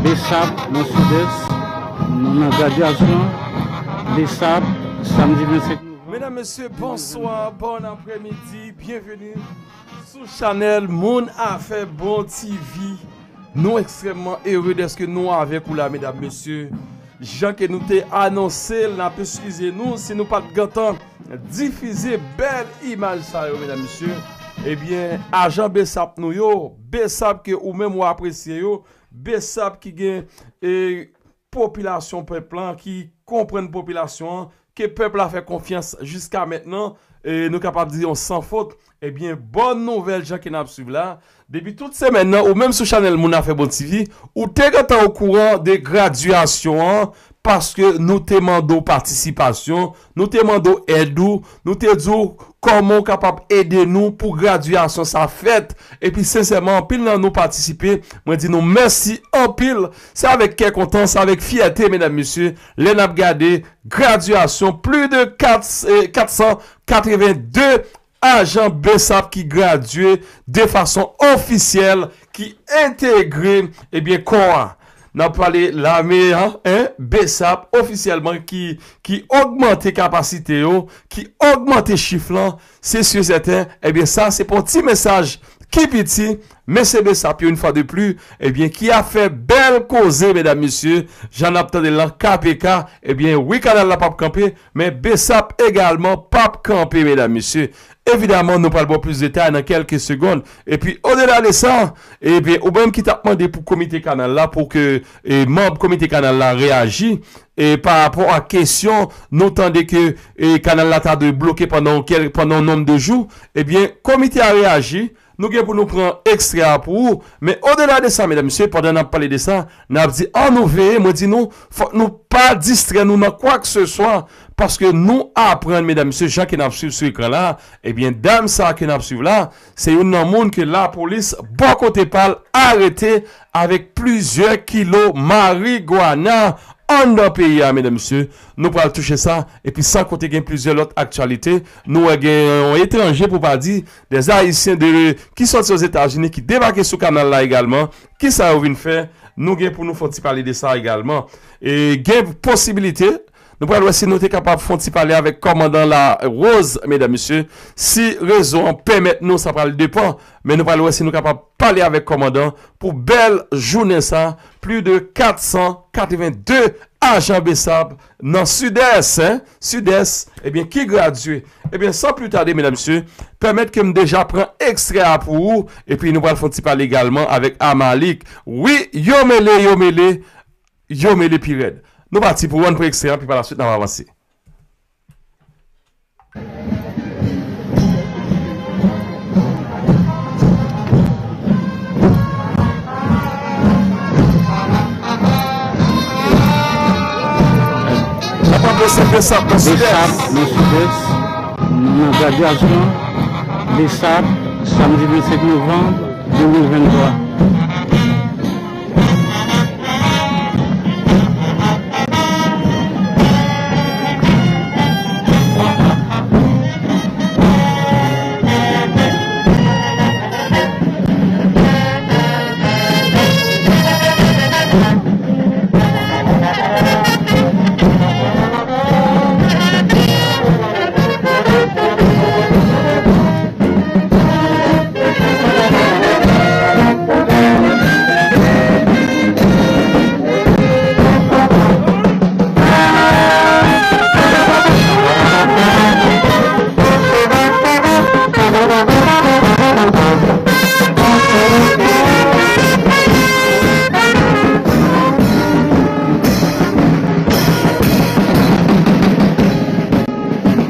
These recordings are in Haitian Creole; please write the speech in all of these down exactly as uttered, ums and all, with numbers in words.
BSAP nan Sidès, nou nan gradyasyon BSAP, samdi vennsenk novanm. Medam, mesye, bonswa, bon apremidi, byenveni sou chanèl Moun Afè Bon TV. Nou ekstrèmman ere dèske nou avèk ou la, medam, mesye. Jan ke nou te anonse l, n ap eskize nou si nou pa t gentan difize bèl imaj sa yo, medam, mesye. Ebyen, ajan BSAP nou yo, BSAP ke ou menm ou apresye yo, BSAP ki gen, e, popilasyon pèp lan, ki konprann popilasyon an, ke pèp la fè konfyans jiska mentnan, e, nou kapab di yon san fot. Ebyen, bòn nouvèl, jan ke n ap swiv la, depi tout semèn nan, ou menm sou chanèl Moun Afè Bon TV, ou te gentan okouran de gradyasyon an, paske nou te mande w patisipasyon, nou te mande w èd ou, nou te di w kòman w kapab ede nou pou gradyasyon sa fèt. Epi, sensèman, anpil nan nou patisipe. Mwen di nou mèsi anpil. Se avèk kè kontan, se avèk fyète, medam, mesye, lè n ap gade gradyasyon plis de kat, eh, kat san katreven de ajan BSAP ki gradye de fason ofisyèl, ki entegre, ebyen, kò a. N ap pale lame an, en, BSAP ofisyèlman ki, ki ogmante kapasite yo, ki ogmante chif lan, se si e sèten, ebyen, sa se pa yon ti mesaj ki piti, men se BSAP yo, yon fwa de plis, ebyen, ki ap fè bèl koze, medam, mesye, jan n ap tande l lan, K P K, ebyen, wi, kanal la p ap kanpe, men BSAP egalman p ap kanpe, medam, mesye. Evidaman, nou pral ba w plis detay nan kèlke segonn. Epi, odela de sa, ebyen, ou menm ki t ap mande pou komite kanal la, pou ke, e, manm komite kanal la reyaji, e, pa rapò a kesyon, nou tande ke, e, kanal la ta dwe bloke pandan yon kèl-, pandan yon nonb de jou, ebyen, komite a reyaji, nou gen pou nou pran ekstrè a pou ou. Men odela de sa, medam, mesye, pandan n ap pale de sa, n ap di, an nou veye, mwen di nou, fòk nou pa distrè nou nan kwa ke se swa, paske nou aprann, medam, mesye, jan ke n ap swiv sou ekran la, ebyen, dam sa ke n ap swiv la, se youn nan moun ke lapolis, bò kote pa l, arete avèk plizyè kilo marigwana anndan peyi a, medam, mesye. Nou pral touche sa, epi san konte gen plizyè lòt aktyalite. Nou wè gen yon etranje, pou pa di, des Haïtiens de, ki sòti Ozetazini, ki debake sou kanal la egalman. Kisa yo vin fè? Nou gen pou nou fè yon ti pale de sa egalman. E gen posibilite, nou pral wè si nou te kapab fè yon ti pale avèk kòmandan Larose, medam, mesye. Si rezo an pèmèt nou, sa pral depann, men nou pral wè si nou kapab pale avèk kòmandan pou bèl jounen sa, plis de kat san katreven de ajan BSAP nan Sidès, en, Sidès, ebyen, ki gradye. Ebyen, san pli tade, medam, mesye, pèmèt ke m deja pran ekstrè a pou ou, epi nou pral fè yon ti pale egalman avèk Amalik. Wi, yo mele, yo mele, yo mele pi rèd. Nou pati pou w, ann pran ekstrè a, epi pa la swit, n ap avanse. N ap antre se BSAP nan Sidès. BSAP nan Sidès. Nou nan gradyasyon BSAP, samdi vennsenk novanm de mil venntwa.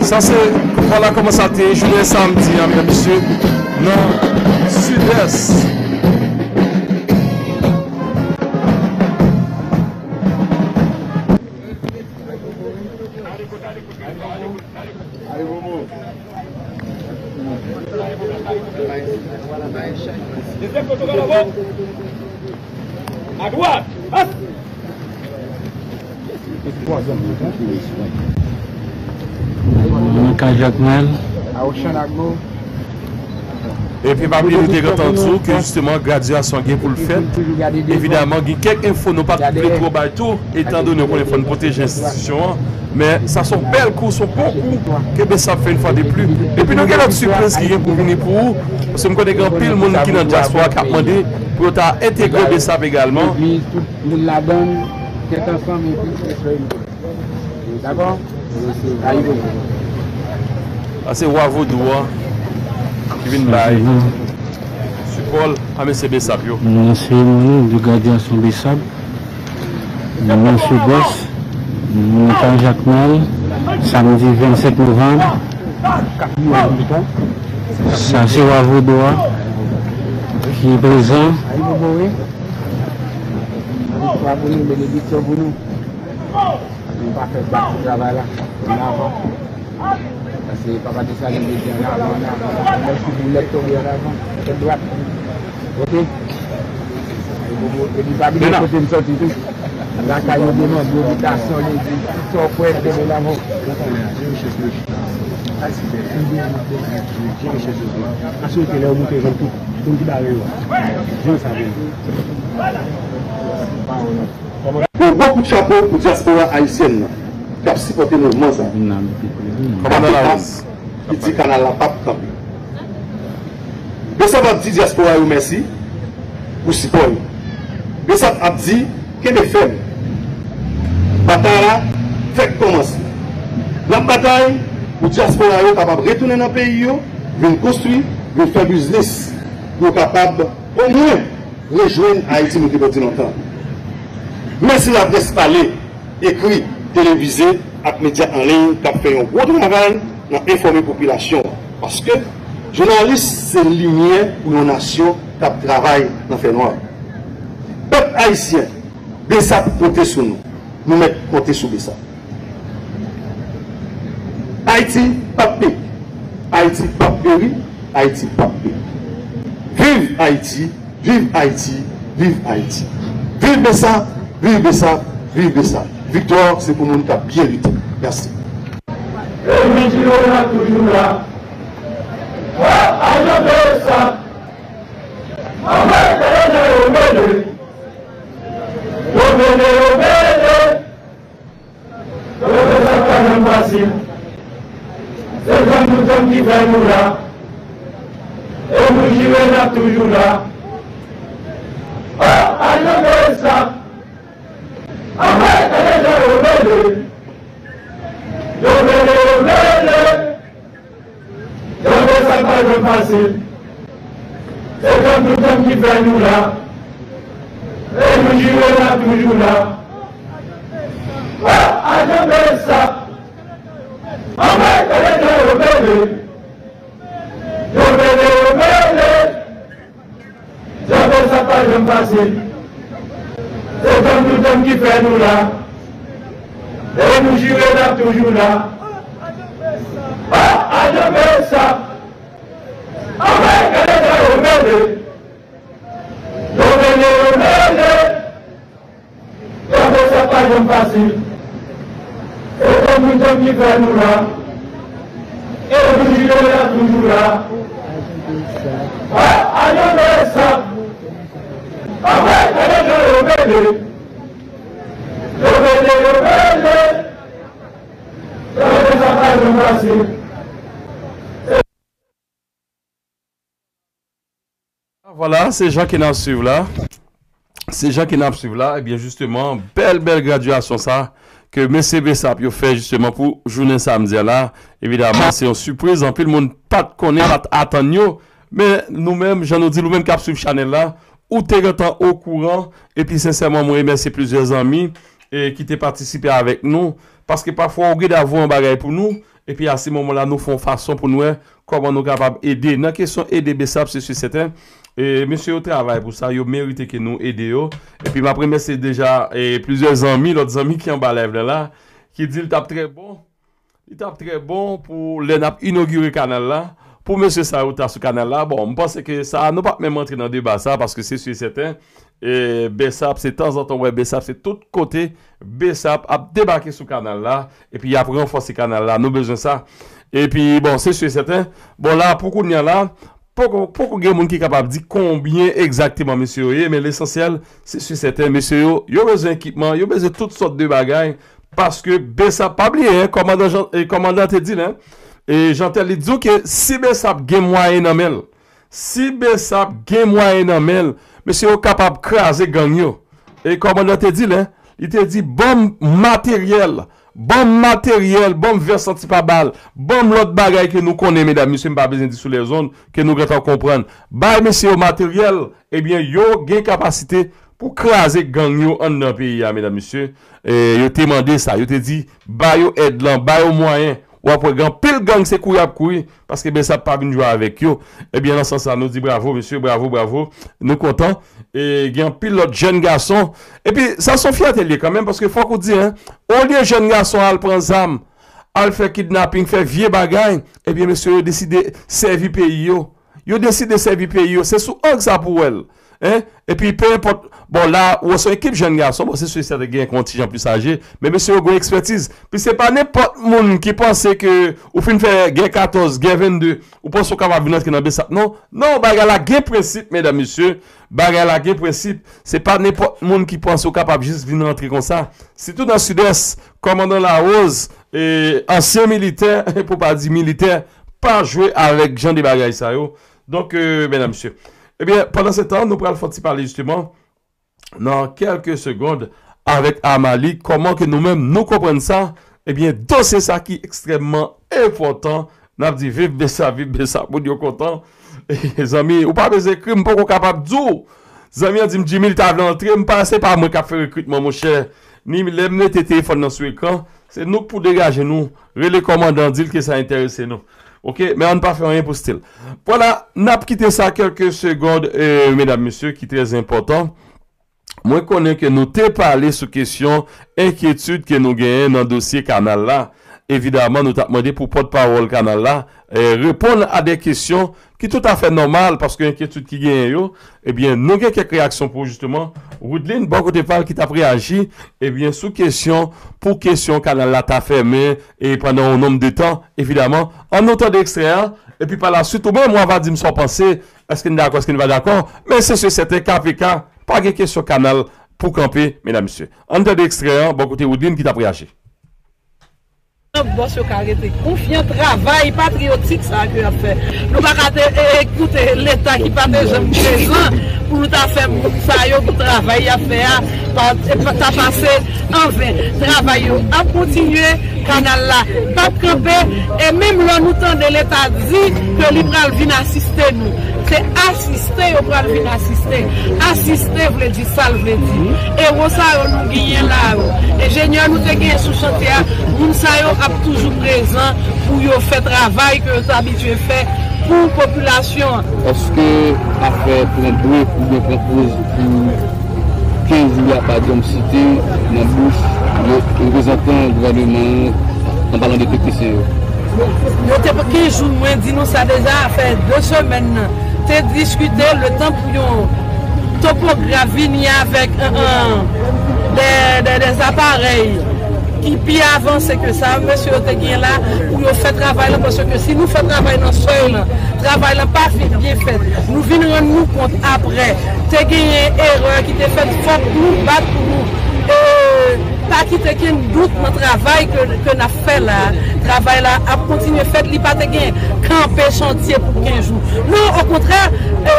Sa se, vwala kòman sa te ye jounen samdi a, medam, mesye, nan Sidès. Dezyèm kote, bravo. Adwat. Pas. Nan kay Jakmèl. A Ocean Agbo. Epi pa bliye nou te gentan di w ke jisteman gradyasyon gen pou l fèt. Evidaman, gen kèk enfo nou pa t vle twò bay tou, etan done w konnen fò n pwoteje enstitisyon an. Men sa se yon bèl kou, se yon bon kou ke BSAP fè yon fwa de pli. Epi nou gen lòt sipriz ki gen pou vini pou ou, paske m konnen gen anpil moun ki nan dyaspora k ap mande pou yo ta entegre BSAP egalman. Legliz, tout moun ladan l, tèt ansanm epi espere nou. Dakò? Ayibobo. A se wa vodou an ki vin bay sipò l a mesye BSAP yo. Nan seremoni de gradyasyon BSAP, mesye Bòs, nan Jakmèl, samdi vennsenk novanm. Sa se wa vodou a ki prezan. Viktwa pou nou, benediksyon pou nou. Nou pa fè bak sou travay la. Ann avan. Paske Papa Desalin te di ann avan, ann avan, ann avan. Lè sou boulèt tonbe ann avan. Tèt dwat. Oke? Epi pa bliye kote m sòti tou. Lakay yo te mande w bitasyon, legliz, tout sa w kwè, kenbe l avè w. Asire ke lè w moute jwenn tout moun ki bare yo a. Jan sa vle. Yon gwo kout chapo pou dyaspora ayisyèn nan k ap sipòte mouvman sa a. Kòmandan Lawiz ki di kanal la p ap kanpe. BSAP ap di dyaspora yo mèsi pou sipò yo. BSAP ap di kenbe fèm. Batay la fèk kòmanse. N ap batay pou dyaspora yo kapab retounen nan peyi yo, vin konstwi, vin fè biznis, pou yo kapab omwen rejwenn Ayiti nou te pèdi lontan. Mèsi laprès pale, ekri, televize ak medya an liy k ap fè yon gwo travay nan enfòme popilasyon an. Paske jounalis se limyè pou yon nasyon k ap travay nan fènwa. Pèp ayisyen, BSAP konte sou nou. Nou mèt konte sou BSAP. Ayiti p ap peri. Ayiti p ap peri. Ayiti p ap peri. Viv Ayiti! Viv Ayiti! Viv Ayiti! Viv BSAP! Viv BSAP! Viv BSAP! Viktwa se pou moun k ap byen lite. Mèsi. E nou jire la toujou la. Ajan BSAP! Anmwey, gade jan yo mele! Yo mele, yo mele! Yo fè sa pa janm fasil. Se janm pou janm ki fè nou la. E nou jire n ap toujou la. O, ajan BSAP! Anmwey, gade jan yo mele! Yo mele, yo mele! Yo fè sa pa janm fasil. Se janm pou janm ki fè nou la. E nou jire n ap toujou la. O, ajan BSAP! Anmwey, gade jan yo mele! Yo mele, yo mele! Jan fè sa pa janm fasil. Se janm pou janm ki fè nou la. E nou jire n ap toujou la. O, ajan BSAP! Anmwey, gade jan yo mele! Yo mele, yo mele! Gade sa pa janm fasil. E janm pou janm ki fè nou la. E nou jire n ap toujou la. A, ajan BSAP! Anmwey, gade jan yo mele! Yo mele, yo mele! Gade sa pa janm fasil. Vwala, se jan ke n ap swiv la. Se jan ke n ap swiv la. Ebyen, jisteman, bèl, bèl gradyasyon sa ke mesye BSAP yo fè jisteman pou jounen samdi a la. Evidaman, se yon sipriz. Anpil moun pa t konnen, pa t atann yo. Men nou menm, jan nou di l, ou menm k ap swiv chanèl la, ou te gentan okouran. Epi, sensèman, mwen remèsye plizyè zanmi, e, ki te patisipe avèk nou. Paske pafwa, ou gen dwa voye yon bagay pou nou. Epi, a se moman la, nou fè yon fason pou nou wè kòman nou kapab ede. Nan kesyon ede BSAP, se si sèten. E, mesye yo travay pou sa, yo merite ke nou ede yo. Epi, m ap remèsye deja, e, plizyè zanmi, lòt zanmi ki anba live la la, ki di l t ap trè bon. Li t ap trè bon pou lè n ap inogire kanal la, pou mesye sa yo ta sou kanal la. Bon, m panse ke sa, nou p ap menm antre nan deba sa, paske se si sèten, e, BSAP, se tanzantan w wè BSAP, se tout kote BSAP ap debake sou kanal la, epi y ap ranfòse kanal la, nou bezwen sa. Epi, bon, se si sèten, bon, la, pou kounye a la, Poko, poko gen moun ki kapab di konbyen egzakteman mesye yo ye, men lesansyèl, se si sèten, mesye yo, yo bezwen ekipman, yo bezwen tout sòt de bagay, paske Bsap, pa bliye, hein, kòmandan Jan, e kòmandan te di l, hein, e Jeantel, li di w ke si Bsap gen mwayen nan men l, si Bsap gen mwayen nan men l, mesye yo kapab kraze gang yo. E kòmandan te di l, hein, li te di, ban m materyèl, ban m materyèl, ban m vès anti pa bal, ban m lòt bagay ke nou konnen, medam, mesye, m pa bezwen di sou lèzonn, ke nou gentan konprann. Bay mesye yo materyèl, ebyen, yo gen kapasite pou kraze gang yo anndan peyi a, medam, mesye. E, yo te mande sa, yo te di, ba yo èd lan, ba yo mwayen. W ap wè gen anpil gang se kouri y ap kouri, paske Bsap pa vin jwe avèk yo. Ebyen, nan sans sa, nou di bravo, mesye, bravo, bravo. Nou kontan. E gen anpil lòt jèn gason. Epi, sa se yon fyète l ye kanmenm, paske fòk ou di, hein, olye jèn gason al pran zam, al fè kidnaping, fè vye bagay, ebyen, mesye yo deside sèvi peyi yo. Yo deside sèvi peyi yo. Se sou ang sa pou w wè l. Hein? Epi, pe enpòt, bon, la, ou wè se yon ekip jèn gason, bon, se si sèten gen yon ti jan plis aje, men mesye yo gen yon ekspètiz. Pi se pa nenpòt moun ki panse ke ou fin fè gè katòz, gè vennde, ou panse ou kapab vin antre nan Bsap. Non, non, bagay la gen prensip, medam, mesye. Bagay la gen prensip. Se pa nenpòt moun ki panse ou kapab jis vin rantre konsa. Sitou nan Sidès, kòmandan Larose, e, ansyen militè, pou pa di militè, pa jwe avèk jan de bagay sa yo. Donk, e, medam, mesye. Ebyen, pandan se tan, nou pral fè yon ti pale jisteman nan kèlke segond avèk Amalie, kòman ke nou menm nou konprann sa, ebyen, dosye sa ki ekstrèmman enpòtan, n ap di viv Bsap, viv Bsap, moun yo kontan. Zanmi, ou pa bezwen ekri, m poko kapab di w. Zanmi an di m, Jimmy, li ta vle antre, m pa, se pa mwen k ap fè rekritman, monchè. Ni lè m mete telefòn nan sou ekran, se nou k pou degaje nou, rele kòmandan, di l ke sa enterese nou. Oke, men ann pa fè anyen pou stil. Vwala, n ap kite sa kèlke segond, e, medam, mesye, ki trè enpòtan. Mwen konnen ke nou te pale sou kesyon enkyetid ke nou genyen nan dosye kanal la. Evidaman, nou t ap mande pou pòtpawòl kanal la, e, reponn a de kesyon ki toutafè nòmal, paske enkyetid ki genyen yo, ebyen, nou gen kèk reyaksyon pou, jisteman, Woodline, bò kote pa l, ki t ap reyaji, ebyen, sou kesyon, pou kesyon kanal la ta fèmen, e pandan yon nonb de tan, evidaman. Ann nou tande ekstrè a, epi pa la swit, ou menm, w a va di m sa w panse, èske n dakò, èske n pa dakò, men se si sèten, K P K, pa gen kesyon kanal pou kanpe, medam, mesye. Ann tande ekstrè an, bò kote Woodline ki t ap reyaji. Bòs yo ka rete konfyan, travay patriyotik sa a ke y ap fè. Nou pa ka te, e, e, koute Leta ki pa te janm prezan pou nou ta fè moun sa yo pou travay y ap fè a pa, e, pa, ta pase anven. Travay yo ap kontinye, kanal la p ap kanpe, e menm lè nou tande Leta di ke li pral vin asiste nou, se asiste yo pral vin asiste. Asiste vle di sa l vle di. Ewo sa yo nou genyen la yo, enjenyè nou te genyen sou chantye a, moun sa yo ap toujou prezan pou yo fè travay ke yo t abitye fè pou popilasyon an. Èske afè pran bref oubyen pran poz pou kenz jou la pa janm site nan bouch reprezantan gouvèneman an, an palan de teknisyen yo? Yo te kenz jou, mwen di nou sa deja, fè de semèn nan, te diskite letan pou yon topograf vini avèk, euh, euh, de, de, de aparèy ki pi avanse ke sa, mesye yo te gen la pou yo fè travay la, paske si nou fè travay nan sèy lan, travay la pa fin byen fèt. Nou vin rann nou kont apre, te genyen erè ki te fèt, fòk nou bat pou nou, e, pa kite kenn dout nan travay ke, ke n ap fè la. Travay la ap kontinye fèt, li pa te gen kanpe chantye pou kenz jou. Non, okontrè, e,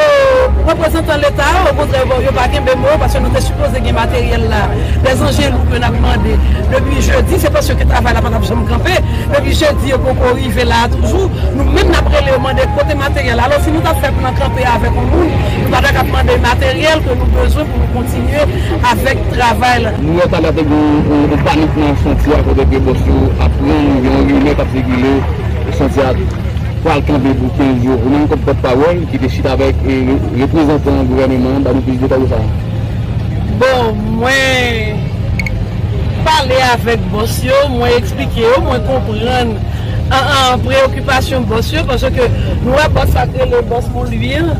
reprezantan Leta a, okontrè, bon, yo pa kenbe mo yo, paske nou te sipoze gen materyèl la, dèzanje lou ke n ap mande depi jedi, se paske travay la pa t ap janm kanpe. Depi jedi, yo poko rive la a toujou. Nou menm n ap rele yo mande kote materyèl. Alò, si nou t ap fè plan kanpe avèk yon moun, nou pa ta ka ap mande materyèl ke nou bezwen pou nou kontinye avèk travay la. Nou wè talè te gen yon, yon, yon panik nan chantye a, kote ke bòs yo aprann gen yon rimè k ap sikile, chantye a pral kanpe pou kenz jou. Ou menm kòm pòtpawòl ki te chita avèk, e, re-, reprezantan gouvèneman an, ba nou plis detay sou sa. Bon, mwen pale avèk bòs yo, mwen eksplike yo, mwen konprann an, an, preyokipasyon bòs yo, paske nou wè bòs sa k rele bòs Monlwi an.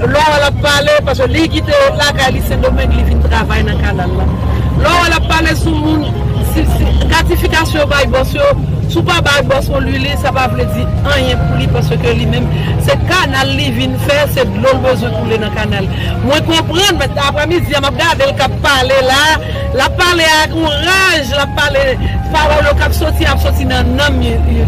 Lè w wè l ap pale, paske li kite lakay li Sendomeng, li vin travay nan kanal la. Lè w wè l ap pale sou moun, si, si, gratifikasyon yo bay bòs yo, Si w pa bay bòs ou lili, sa pa vle di anyen pou li, paske li menm, se kanal li vin fè, se dlo l bezwen koule nan kanal. Mwen konprann, men aprèmidi a, m ap gade l k ap pale la, l ap pale ak yon raj, l ap pale, pawòl yo k ap soti, ap soti nan nanm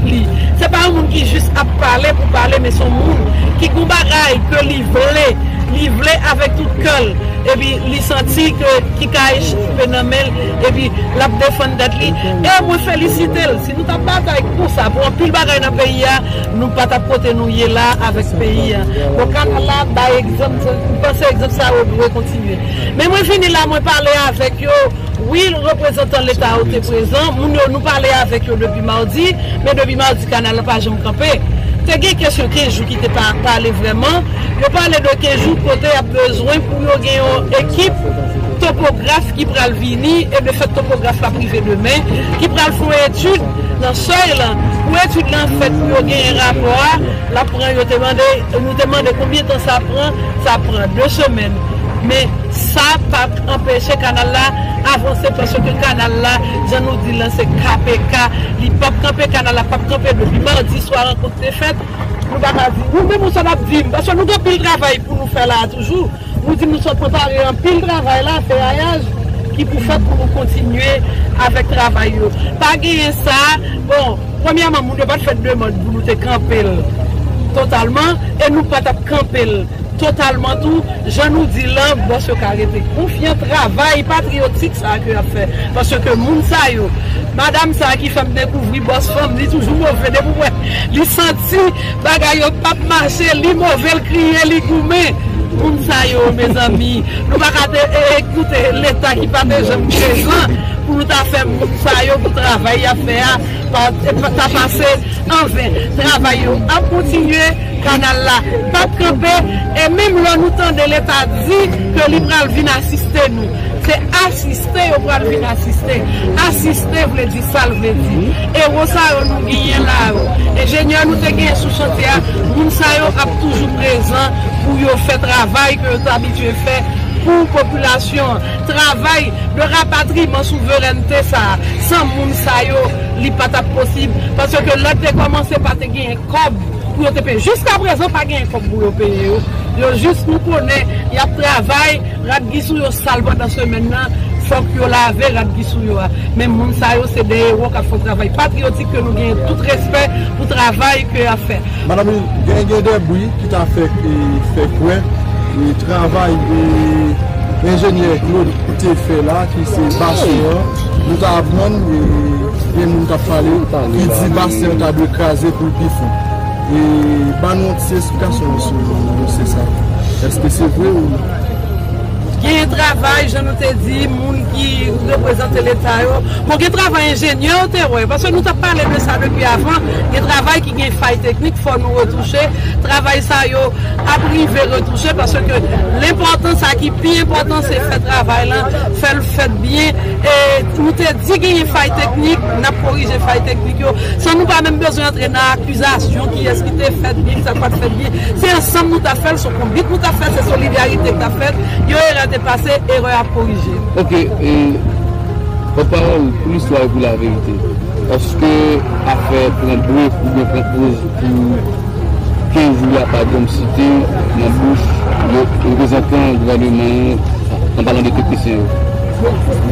li. Se pa yon moun ki jis ap pale pou pale, men se yon moun ki gon bagay ke li vle, li vle avèk tout kè l, epi li santi ke ki ka echwe nan men l, epi l ap defann tèt li. E mwen felisite l. Si nou t ap batay konsa pou anpil bagay nan peyi a, nou pa t ap kote nou ye la avèk peyi a. Bon, kanal la bay egzanp, m panse egzanp sa yo dwe kontinye. Men mwen vini la, mwen pale avèk yo. Wi, reprezantan Leta yo te prezan. Moun yo, nou pale avèk yo depi madi, men depi madi, kanal la pa janm kanpe. Te gen kesyon kenz jou ki te pa pale vrèman. Yo pale de kenz jou kote y ap bezwen pou yo gen yon ekip topograf ki pral vini, e de fèt topograf la ap rive demen, ki pral fè yon etid nan sèy lan. Pou etid lan fèt, pou yo genyen rapò a, l ap pran, yo te mande, nou te mande konbyen tan sa pran, sa pran de semèn. Men sa p ap anpeche kanal la avanse, paske kanal la, jan nou di l lan, se K P K. Li p ap kanpe, kanal la p ap kanpe. Depi madi swa rankont te fèt, nou pa ka di, nou menm, ou sa n ap di m, paske nou gen anpil travay pou nou fè la a toujou. Nou di nou sot prepare anpil travay la, feyayaj ki pou fèt pou nou kontinye avèk travay yo. Pa genyen sa, bon, premyèman, moun yo pa t fè demann pou nou te kanpe l totalman, e nou pa t ap kanpe l totalman tou. Jan nou di l lan, bòs yo ka rete konfyan, travay patriyotik sa a ke y ap fè. Paske moun sa yo, madam sa a ki fè m dekouvri bòs fanm, li toujou move, depi w wè li santi bagay yo p ap mache, li move, l kriye, li goumen. Moun sa yo, mezanmi, nou pa ka te, e, ekoute Leta ki pa te janm prezan pou nou ta fè moun sa yo, pou travay y ap fè a, pa, e, pa ta pase anven. Travay yo ap kontinye, kanal la p ap kanpe, e menm lè nou tande Leta di ke li pral vin asiste nou, se asiste yo pral vin asiste. Asiste vle di sa l vle di. Ewo sa yo nou genyen la yo, enjenyè nou te genyen sou chantye a, moun sa yo ap toujou prezan pou yo fè travay ke yo t abitye fè pou popilasyon an. Travay de rapatriman souverènte sa a, san moun sa yo, li pa t ap posib. Paske lè te kòmanse pa te genyen kòb pou yo te peye. Jiska prezan, pa genyen kòb pou yo peye yo. Yo jis, nou konnen, y ap travay, rad gi sou yo sal pandan semèn nan, fòk yo lave rad gi sou yo a. Men moun sa yo, se de ewo k ap fè yon travay patriyotik ke nou genyen tout respè pou travay ke y ap fè. Madanm, gen, gen de bri ki ta fè, e, fè kwè, e, travay, e, enjenyè Claude te fè la, ki se basen an, nou ta aprann, e, gen moun k ap pale, ki di basen an ta dwe kraze pou l pi fon. E, ban nou yon ti esplikasyon sou dosye sa. Èske se vre ou non? Gen travay, jan nou te di, moun ki reprezante Leta yo. Bon, gen travay enjenyè yo te wè, paske nou t ap pale de sa depi avan. Gen travay ki gen fay teknik, fò nou retouche. Travay sa yo ap rive retouche, paske lenpòtan, sa ki pi enpòtan, se fè travay lan, fè l fèt byen. E nou te di genyen fay teknik, n ap korije fay teknik yo, san nou pa menm bezwen antre nan akizasyon kiyès ki te fèt byen, ki sa k pa t fèt byen. Se ansanm nou t ap fè l, se yon konbit nou t ap fè, se solidarite k t ap fèt. Yon erè te pase, erè ap korije. Ok, e, pòtpawòl pou listwa e pou laverite, èske afè pran bref oubyen pran poz pou kenz jou la pa janm site nan bouch yo, reprezantan gouvèneman an, an palan de teknisyen yo?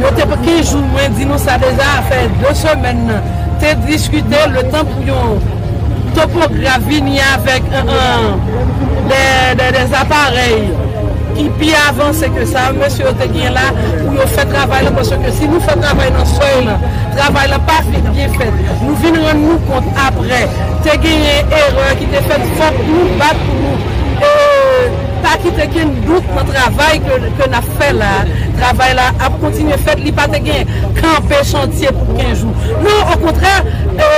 Yo te, kenz jou, mwen di nou sa deja, fè de semèn nan, te diskite letan pou yon topograf vini avèk, euh, euh, de, de, de aparèy ki pi avanse ke sa mesye yo te gen la pou yo fè travay la, paske si nou fè travay nan sèy lan, travay la pa fin byen fèt. Nou vin rann nou kont apre, te genyen erè ki te fèt, fòk nou bat pou nou, e, pa kite kenn dout nan travay ke, ke n ap fè la. Travay la ap kontinye fèt, li pa te gen kanpe chantye pou kenz jou. Non, okontrè, e,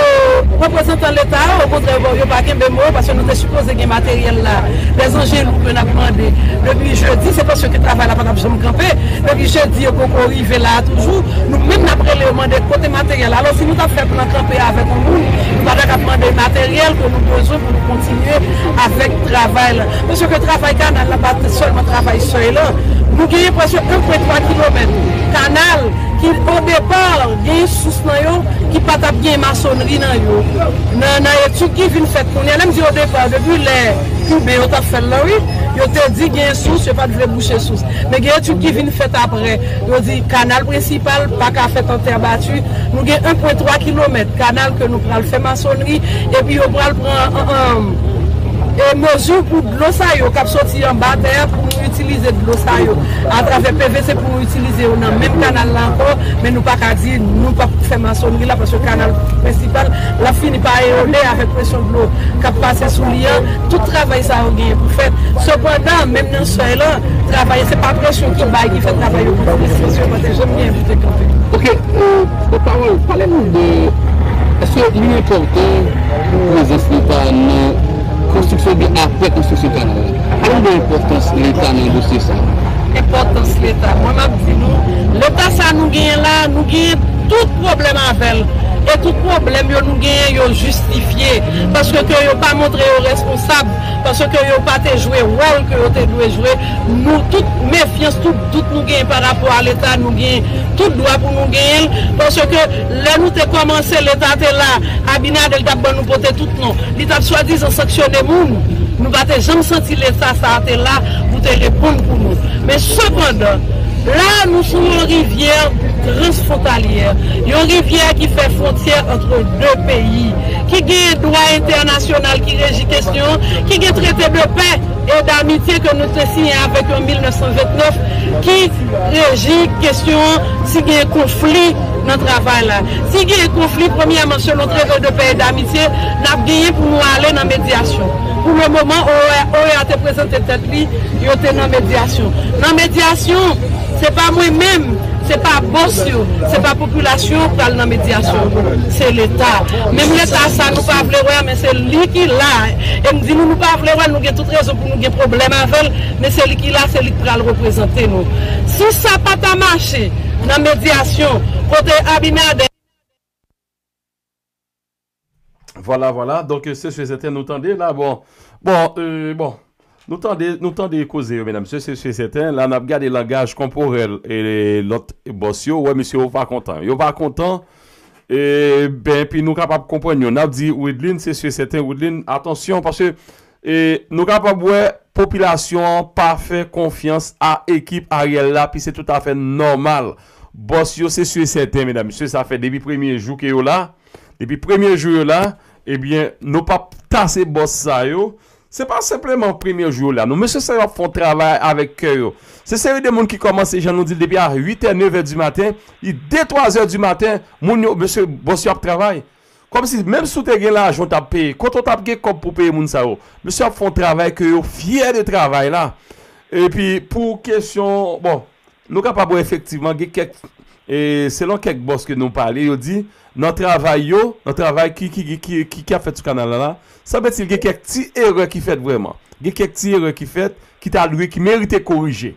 reprezantan Leta yo, okontrè, bon, yo pa kenbe mo yo, paske nou te sipoze gen materyèl la. Lèzanje lou ke n ap mande depi jedi, se paske travay la pa t ap janm kanpe. Depi jedi, yo poko rive la a toujou. Nou menm n ap rele yo mande kote materyèl. Alò, si nou t ap fè plan kanpe avèk yon moun, nou pa ta ka ap mande materyèl ke nou bezwen pou nou kontinye avèk travay la. Paske travay kanal la pa t sèlman travay sèy lan. Nou genyen prèske en pwen twa kilomèt kanal ki, o depa, genyen sous nan yo, ki pa t ap gen masonri nan yo. Nan, nan etid ki vin fèt kounye a, lè m di odepa, depi lè Kiben yo t ap fè l lan, wi, yo te di gen sous, yo pa t vle bouche sous. Men gen etid ki vin fèt apre, yo di kanal prensipal pa ka fèt an tè bati. Nou gen en pwen twa kilomèt kanal ke nou pral fè masonri, epi yo pral pran, an, an, e mezi pou dlo sa yo k ap soti anba tè a pou nou itilize dlo sa yo atravè P V C pou nou itilize yo nan menm kanal la ankò, men nou pa ka di nou p ap fè masonri la paske kanal prensipal l ap fini pa erode avèk presyon dlo k ap pase sou li an. Tout travay sa yo genyen pou fèt. Sepandan, menm nan sèy lan, travay se pa presyon ki bay ki fè travay yo kontinye, sinon yo pa te janm genyen pou te kanpe. Ok, euh, pòtpawòl, pale nou de, èske li enpòtan pou prezans Leta nan konstriksyon oubyen apre konstriksyon kanal la? Pale nou de enpòtans Leta nan dosye sa a. Enpòtans Leta. Mwen, m ap di nou, Leta sa nou genyen la, nou genyen tout pwoblèm avè l. E tout pwoblèm yo nou genyen, yo jistifye. Paske ke yo pa montre yo responsab. Paske yo pa te jwe wòl ke yo te dwe jwe. Nou, tout mefyans, tout dout nou genyen pa rapò a Leta, nou genyen tout dwa pou nou genyen l. Paske lè nou te kòmanse, Leta te la, Abinader t ap ban nou pote tout non. Li t ap swadizan sanksyone moun. Nou pa te janm santi Leta sa a te la pou te reponn pou nou. Men sepandan, la nou sou yon rivyè transfwontalyè, yon rivyè ki fè fwontyè antre de peyi, ki gen dwa entènasyonal ki reji kesyon, ki gen trete de pè e damitye ke nou te siyen avèk yo an mil nèf san vennèf, ki reji kesyon si gen konfli nan travay la. Si gen konfli, premyèman, selon trete de pè e damitye, n ap genyen pou nou ale nan medyasyon. Pou le moman, O E A, O E A te prezante tèt li, yo te nan medyasyon. Nan medyasyon, se pa mwen menm, se pa bòs yo, se pa popilasyon pral nan medyasyon. Se Leta. Menm Leta sa nou pa vle wè, men se li ki la. E m di nou, nou pa vle wè, nou gen tout rezon pou nou gen pwoblèm avè l, men se li ki la, se li k pral reprezante nou. Si sa pa ta mache nan medyasyon, kote Abinader. Vwala, vwala. Donk, se sou sèten nou tande la. Bon, bon, euh, bon. Nou tande, nou tande koze yo, medam, mesye, se sou sèten. La, n ap gade langaj kòporèl e lòt bòs yo. Wè, mesye, yo pa kontan. Yo pa kontan. E, ben, epi nou kapab konprann yo. N ap di Widlin, se sou sèten, Widlin, atansyon, paske e, nou kapab wè popilasyon an pa fè konfyans a ekip Ariel la, pi se toutafè nòmal. Bòs yo, se si e sèten, medam, mesye, sa fè depi premye jou ke yo la. Depi premye jou yo la, ebyen, nou p ap tase bòs sa yo. Se pa senpleman premye jou yo la. Non, mesye sa yo ap fè yon travay avèk kè yo. Se seri de moun ki kòmanse, jan nou di l, depi a uit è, nèf è di maten, li de, twa zè di maten, moun yo, mesye, bòs yo ap travay. Kòmsi, menm si w te gen lajan w t ap peye, kote w t ap gen kòb pou peye moun sa yo? Mesye ap fè yon travay ke yo fyè de travay la. Epi, pou kesyon, bon, nou kapab wè efektivman, gen kèk, e, selon kèk bòs ke nou pale, yo di, nan travay yo, nan travay ki, ki, ki, ki, ki, ki ap fèt sou kanal la la, sanble ti l gen kèk ti erè ki fèt vrèman. Gen kèk ti erè ki fèt, ki ta dwe, ki merite korije.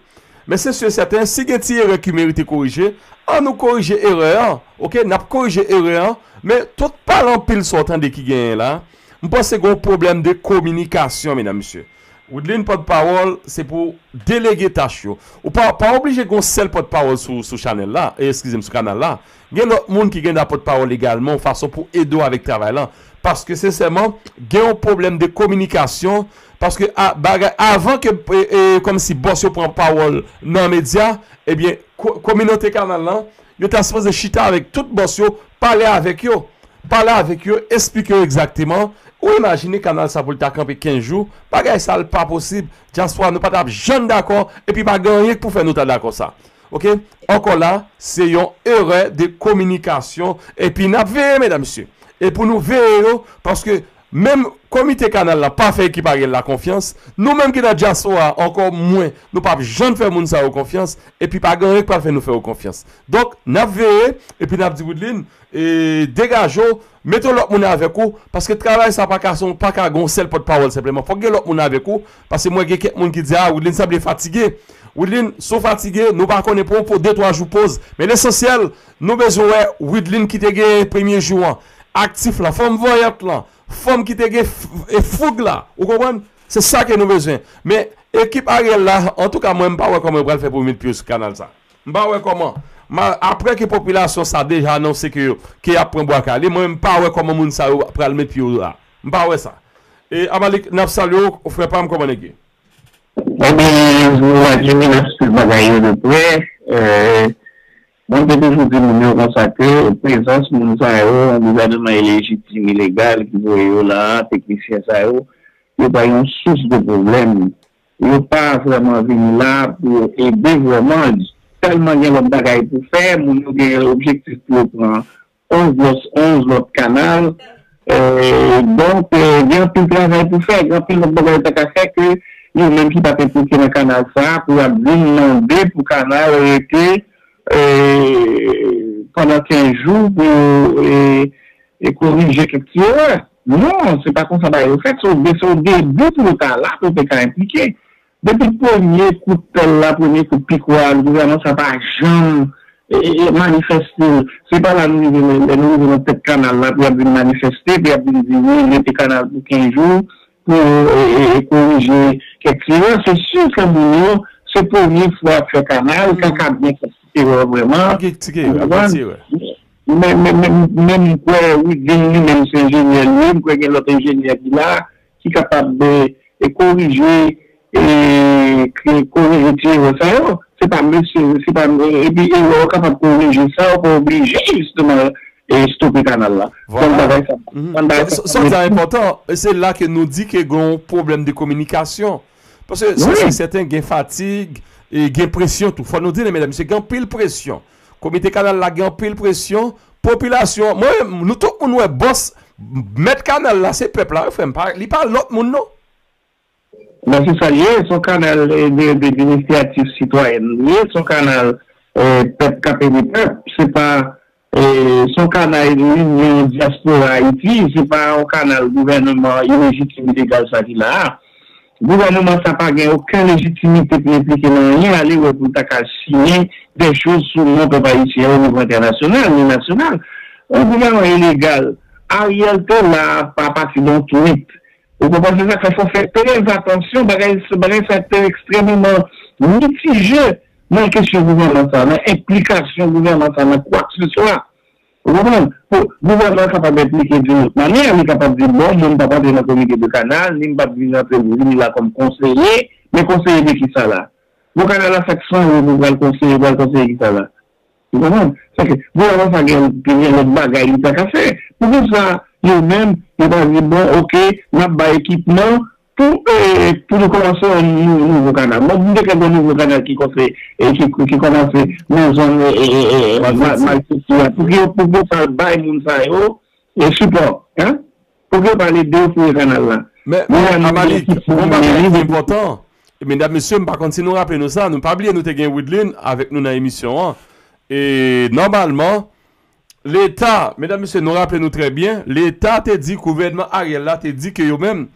Men se si e sèten, si gen ti erè ki merite korije, ann nou korije erè an, oke? N ap korije erè an, men tout pale anpil sa w tande ki genyen la, m panse gen yon pwoblèm de kominikasyon, medam, mesye. Widlin pòtpawòl, se pou delege tach yo. Ou pa, pa oblije gen yon sèl pòtpawòl sou, sou chanèl la, e, eskize m, sou kanal la. Gen lòt moun ki gen dwa pòtpawòl egalman, yon fason pou ede w avèk travay lan. Paske, sensèman, gen yon pwoblèm de kominikasyon, paske a, bagay, avan ke, e, e, kòmsi bòs yo pran pawòl nan medya, ebyen, ko-, kominote kanal lan, yo ta sipoze chita avèk tout bòs yo, pale avèk yo. Pale avèk yo, esplike yo egzakteman. Ou imajine kanal sa pou l ta kanpe kenz jou, bagay sa l pa posib. Dyaspora, nou pa t ap janm dakò, epi pa gen anyen k pou fè nou ta dakò sa. Oke? Ankò la, se yon erè de kominikasyon. Epi n ap veye, medam, mesye. E pou nou veye yo, paske menm komite kanal la pa fè ekip Ariel la konfyans. Nou menm ki nan dyaspora, ankò mwen, nou p ap janm fè moun sa yo konfyans. Epi pa gen anyen k pral fè nou fè yo konfyans. Donk, n ap veye, epi n ap di Widlin, e, degaje w, mete yon lòt moun avèk ou, paske travay sa pa ka, se yon, pa ka gen yon sèl pòtpawòl senpleman. Fòk gen lòt moun avèk ou, paske mwen gen kèk moun ki di, a, Widlin sanble fatige. Widlin, si w fatige, nou pa konnen, pran yon po, de, twa jou poz. Men lesansyèl, nou bezwen wè Widlin ki te gen premye jou an, aktif lan, fanm vanyant lan, fanm ki te gen f-, e foug la, ou konprann? Se sa ke nou bezwen. Men ekip Ariel la, antouka, mwen, m pa wè kòman yo pral fè pou yo met pye yo sou kanal sa. M pa wè kòman. Ma, apre ke popilasyon sa deja anonse ke, ke y ap pran Bwa Kale, mwen menm m pa wè kòman moun sa yo pral met pye yo la. M pa wè sa. E Amalik, n ap salye w, frè pa m, kòman nèg ye? Ebyen, Vladimir, n ap swiv bagay yo de prè. Euh, mwen te toujou di moun yo konsa ke prezans moun sa yo, yon gouvènman ilejitim, ilegal ki voye yo la, teknisyen sa yo, yo pa yon sous de pwoblèm. Yo pa vrèman vini la pou ede vrèman. Tèlman gen lòt bagay pou fè, moun yo gen objektif pou yo pran onz lòt, onz lòt kanal. Euh, donk, euh, gen anpil travay pou fè, gen anpil lòt bagay yo ta ka fè ke yo menm ki pa t enplike nan kanal sa a, pou y ap vin mande pou kanal rete, euh, pandan kenz jou pou, euh, e korije kèk ti erè. Non, se pa konsa bagay yo fèt. Se o, se o debi pou yo ta la, pou yo te ka enplike. Depi premye kout pèl la, premye kout pikwa a, gouvènman sa pa janm, e, e, e, manifeste. Se pa la nou rive, lè, lè nou rive nan tèt kanal la, pou y ap vin manifeste, pou y ap vin di, wi, rete kanal pou kenz jou, pou, e, e, e, korije kèk ti erè. Se si ke moun yo, se premye fwa y ap fè kanal, sa ka byen fè ti erè vrèman. Ou konprann? Men, men, men, men m kwè Widlin li menm se enjenyè li ye, m kwè gen lòt enjenyè ki la, ki kapab, e, e korije, e, ki korije ti erè sa yo. Se pa mesye, se pa, epi erè yo kapab korije sa, yo pa oblije jisteman, e, stope kanal la. Vwala. Bann bagay sa, bann bagay sa, sa enpòtan. E se la ke nou di ke gen yon pwoblèm de kominikasyon. Paske se, se sèten, gen fatig, e gen presyon tou. Fò nou di li, medam, mesye, gen anpil presyon. Komite kanal la gen anpil presyon. Popilasyon, mwen, nou tout moun wè bòs, mèt kanal la, se pèp la, wi, frè m, pa, li pa lòt moun, non. Men se sa l ye, se yon kanal, e, de, de, de inisyativ sitwayèn li ye, se yon kanal, e, pèp k ap ede pèp, se pa, e, se yon kanal Linyon Dyaspora Ayiti, se pa yon kanal gouvènman ilejitim ilegal sa ki la a. Gouvènman sa pa gen okenn lejitimite pou enplike nan anyen, ale wè pou l ta ka siyen de choz sou non pèp ayisyen o nivo entènasyonal, ni nasyonal. Yon gouvènman ilegal, Ariel te la pa pati de yon tweet. Ou konprann? Se sa k fè fò fè trè atansyon, bagay, bagay sa te ekstrèmeman mitije nan kesyon gouvènman sa, nan enplikasyon gouvènman sa nan kwakeseswa. Ou konprann? Pou gouvènman an kapab enplike di yon lòt manyè, li kapab di, bon, mwen m p ap antre nan komite de kanal, ni m p ap vin antre, vini la kòm konseye, men konseye de kisa la? Bon, kanal la sa k san euro pou pral konseye, pral konseye kisa la? Ou konprann? Sa ke, gouvènman sa gen, gen lòt bagay li ta ka fè. Poukisa yo menm, yo pa di, bon, oke, n ap bay ekipman, pou, e, pou nou kòmanse yon nou-, nouvo kanal. Bon, m te kwè gen nouvo kanal ki kòmanse, e, ki, ki kòmanse nan zòn, e, e, e, e, Malfeti. Ma-, Malfeti a. Pou ke yo, pou ke yo pa bay moun sa yo, e, sipò, en? Pou ke yo pa ede yo fouye kanal la. Men, men, Amalik, gen yon bagay ki enpòtan. Medam, mesye, m pa konn si nou raple nou sa, nou pa bliye nou te gen Widlin avèk nou nan emisyon an. E, nòmalman, Leta, medam, mesye, nou raple nou trè byen, Leta te di, gouvènman Ariel la te di ke yo menm,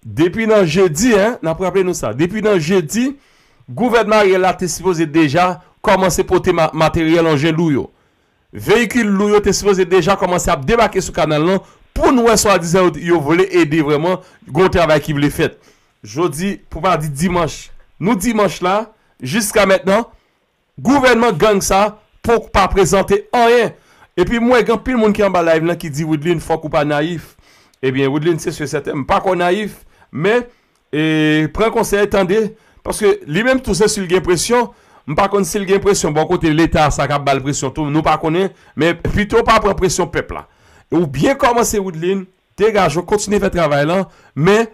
depi nan jedi, en, n ap raple nou sa, depi nan jedi, gouvènman Ariel la te sipoze deja kòmanse pote ma-, materyèl anjen lou yo. Veyikil lou yo te sipoze deja kòmanse ap debake sou kanal lan pou n wè swadizan yo, yo vle ede vrèman, gen yon travay ki vle fèt. Jodi, pou pa di dimanch, nou dimanch la, jiska mentnan, gouvènman gang sa poko pa prezante anyen. Epi m wè gen anpil moun ki anba live lan ki di, Widlin, fòk ou pa nayif. Ebyen, Widlin, se si e sèten, m pa kwè w nayif, men, e, pran konsèy, tande, paske li menm tou se si l gen presyon, m pa konn si l gen presyon bò kote Leta sa k ap ba l presyon tou, nou pa konnen, men pito w pa pran presyon pèp la. Ou byen kòmanse, Widlin, degaje w, kontinye fè travay lan, men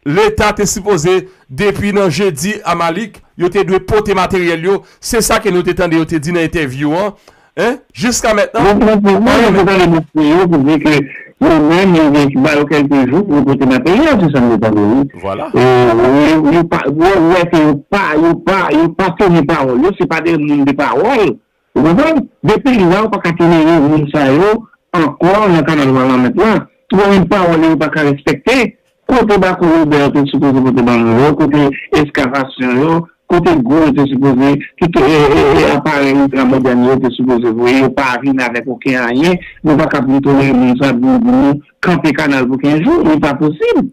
Leta te sipoze, depi nan jedi, Amalik, yo te dwe pote materyèl yo, se sa ke nou te tande yo te di nan entèvyou an, en, jiska mentnan, anyen menm. Yo te tande mesye yo pou di ke yo menm, yo gen ba yo kèlke jou pou yo pote materyèl, se sa nou tande, wi. Vwala. E, yo, yo pa, yo, yo wè ke yo pa, yo pa, yo pa teni pawòl yo, se pa de moun de pawòl. Ou konprann? Depi la, ou pa ka tolere moun sa yo ankò nan kanal Wanament la. Yo menm pawòl yo pa ka respekte. Kote Bako Robert te sipoze pote ban nou yo, kote eskavasyon yo, kote gwo yo te sipoze, tout, e, e, e, aparèy iltramodèn yo te sipoze voye, yo pa vin avèk okenn anyen. Nou pa ka vin tolere moun sa vin di nou kanpe kanal pou kenz jou, li pa posib.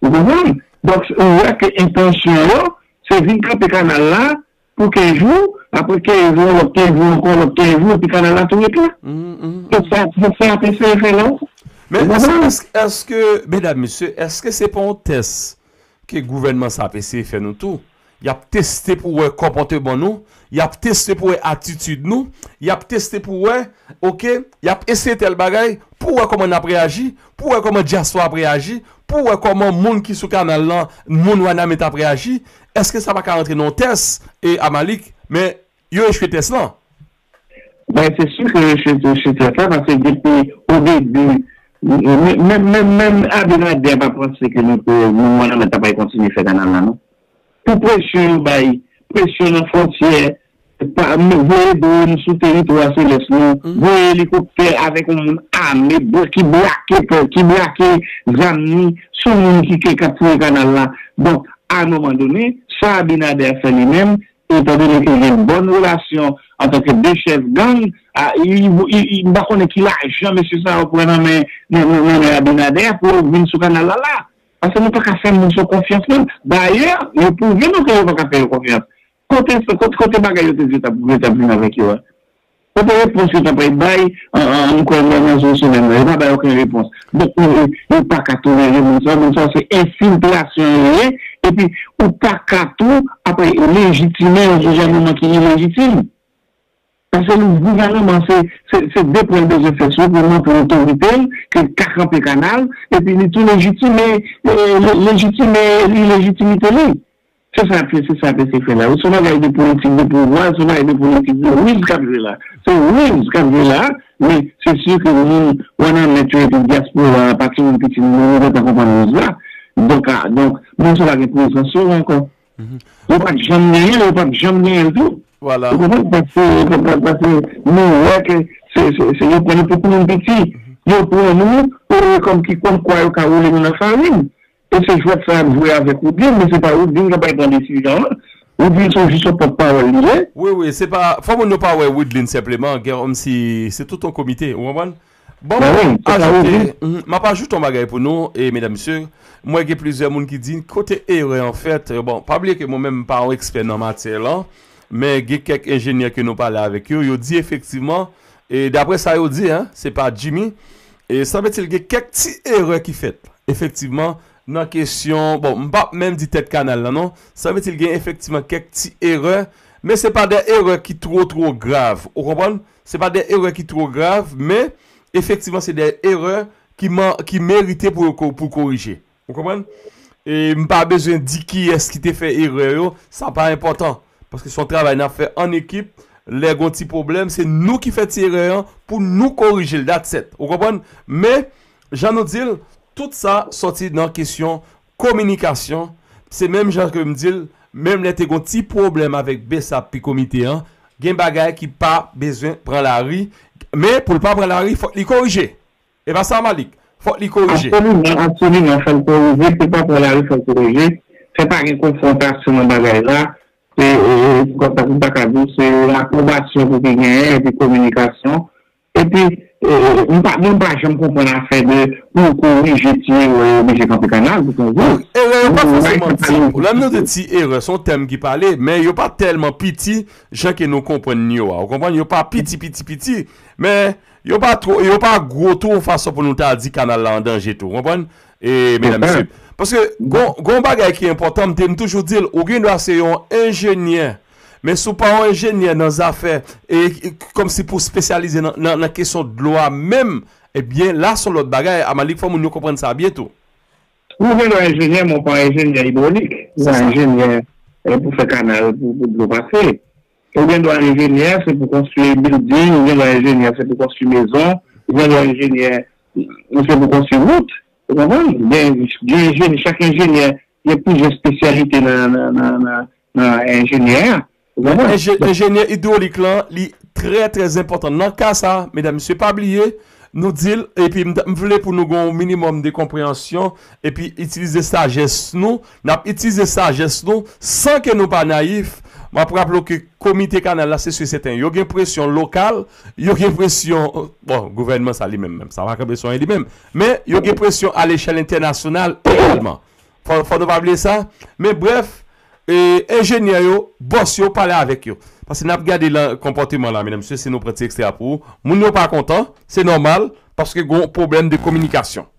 Ou konprann? Donk, ou wè ke entansyon yo, se vin kanpe kanal la, pou kenz jou, Apre kenz jou, lòt kenz jou ankò, lòt kenz jou, epi kanal la tou ret la. Se sa, se sa y ap eseye fè la. Men èske, èske, medam, mesye, èske se pa yon tès ke gouvènman sa ap eseye fè nou tou? Y ap teste pou wè konpòteman nou, y ap teste pou wè atitid nou, y ap teste pou wè, oke, y ap eseye tèl bagay pou wè kòman n ap reyaji, pou wè kòman dyaspora ap reyaji, pou wè kòman moun ki sou kanal lan, moun Wanament ap reyaji. Èske sa pa ka rantre nan yon tès, e Amalik? Men yo echwe tès lan. Ben, se si ke yo echwe tès la, paske depi o debi, menm, menm, menm Abinader pa panse ke nou te, nou Wanament ta pral kontinye fè kanal la, non. Pou presyon yo bay, presyon nan fwontyè, voye dwòn sou teritwa selès nou, voye elikoptè avèk yon moun ame, ki brake, ki brake zam ni sou moun ki, ki ap fouye kanal la. Donk, a yon moman done, sa Abinader fè li menm, etandone ke gen bòn relasyon antanke de chèf gang, m pa konnen ki lajan mesye sa yo pran nan men, nan men Abinader pou yo vin sou kanal la la. Paske nou pa ka fè moun sou konfyans menm. Dayè, yo pwouve nou ke yo pa ka fè yo konfyans. Kote, kote, kote bagay yo te di yo t ap vin avèk yo a? Kote repons yo t ap bay? M kwè nan, nan jou semèn nan, yo pa bay okenn repons. Donk, yo, yo pa ka tolere moun sa, moun sa se enfiltrasyon yo ye, epi ou pa ka tou apre lejitime yon gouvènman ki ilejitim. Paske li gouvènman se, se, se de pwen l bezwen fè sou pou montre otorite l ke l ka kanpe kanal, epi li tou lejitime, lejitime ilejitimite li. Se sa, se sa ap eseye fè la. Se yon bagay de politik de pouvwa, se yon bagay de politik de riz k ap jwe la. Se riz k ap jwe la, men se si ke moun Wanament yo epi dyaspora a, pa timoun piti nou, nou gentan konprann riz la. Donk, a, donk, moun sa pa gen prezans yo ankò. Yo pa t janm genyen l, yo p ap janm genyen l tou. Ou konprann? Paske, paske nou wè ke se, se, se, yo pran nou pou timoun piti. Yo pran nou kòm ki, kòm kwa yo ka woule nou nan farin. E se jwèt sa y ap jwe avèk Woodlyn, men se pa Woodlyn k ap pran desizyon an. Woodlyn se jis yon pòtpawòl li ye. Wi, wi, se pa, fò moun yo pa wè Woodlyn senpleman, gen kòmsi se tout yon komite, ou konprann? Bon, m ap ajoute, m ap ajoute yon bagay pou nou, e medam, mesye, m wè gen plizyè moun ki di, kote erè an fèt, bon, pa bliye ke mwen menm m pa yon ekspè nan matyè lan, men gen kèk enjenyè ke nou pale avèk yo, yo di efektivman, e daprè sa yo di, en, se pa Jimmy, e sanble-t-il gen kèk ti erè ki fèt, efektivman, nan kesyon, bon, m p ap menm di tèt kanal lan, non, sanble-t-il gen efektivman kèk ti erè, men se pa de erè ki two, two grav, ou konprann? Se pa de erè ki two grav, men efektivman se de erè ki, ki merite pou yo pou korije. Ou konprann? E m pa bezwen di kiyès ki te fè erè yo, sa pa enpòtan. Paske se yon travay n ap fè an ekip, lè gen yon ti pwoblèm, se nou ki fè ti erè an pou nou korije l, that's it. Ou konprann? Men, jan nou di l, tout sa sòti nan kesyon kominikasyon. Se menm jan ke m di l, menm lè te gen yon ti pwoblèm avèk BSAP pi komite an, gen bagay ki pa bezwen pran lari, men pou l pa pran lari, fòk li korije. E pa sa, Malik? Fòk li korije. Absoliman, absoliman, fòk li korije, pou l pa pran lari, fòk li korije. Fè pa gen konfwontasyon nan bagay la. E, e, e, konsa pou m ta ka di w, se apwobasyon pou te genyen, epi kominikasyon. Epi, e, e, m pa, mwen m pa janm konprann afè de pou w korije ti erè yo oblije kanpe kanal pou kenz jou. Erè yo pa fòseman ti. Lè nou di ti erè, se yon tèm ki pale, men yo pa tèlman piti jan ke nou konprann yo a. Ou konprann? Yo pa piti, piti, piti, men yo pa two, yo pa gwo tou yon fason pou nou ta di kanal la an danje tou. Ou konprann? E, medam, mesye. Paske gon, gon bagay ki enpòtan, m te, m toujou di l, ou gen dwa se yon enjenyè. Men si w pa yon enjenyè nan zafè, e, e, kòmsi pou espesyalize nan, nan, nan kesyon dlo a menm, ebyen, la se yon lòt bagay. Amalik, fò moun yo konprann sa byen tou. Ou gen dwa enjenyè, men w pa enjenyè idwolik. Ou pa enjenyè, e, pou fè kanal, pou, pou dlo pase. Ou gen dwa enjenyè, se pou konstwi bilding, ou gen dwa enjenyè, se pou konstwi mezon, ou gen dwa enjenyè, se pou konstwi wout. Ou konprann? Gen, gen enjenyè, chak enjenyè, gen plizyè espesyalite nan, nan, nan, nan, nan enjenyè a. Ou konprann? Enje-, enjenyè idwolik lan, li trè, trè enpòtan. Nan ka sa, medam, mesye, pa bliye, nou di l, epi m, m vle pou nou gen yon minimòm de konpreyansyon, epi itilize sajès nou. N ap itilize sajès nou san ke nou pa nayif. M ap raple w ke komite kanal la, se si e sèten, yo gen presyon lokal, yo gen presyon, bon, gouvènman sa li menm menm, sa pa kanpe sou anyen li menm, men yo gen presyon alechèl entènasyonal egalman. Fò, fò nou pa bliye sa. Men brèf, e, enjenyè yo, bòs yo, pale avèk yo. Paske n ap gade la, konpòteman la, medam, mesye, si nou pran ti ekstrè a pou ou, moun yo pa kontan, se nòmal, paske gon pwoblèm de kominikasyon.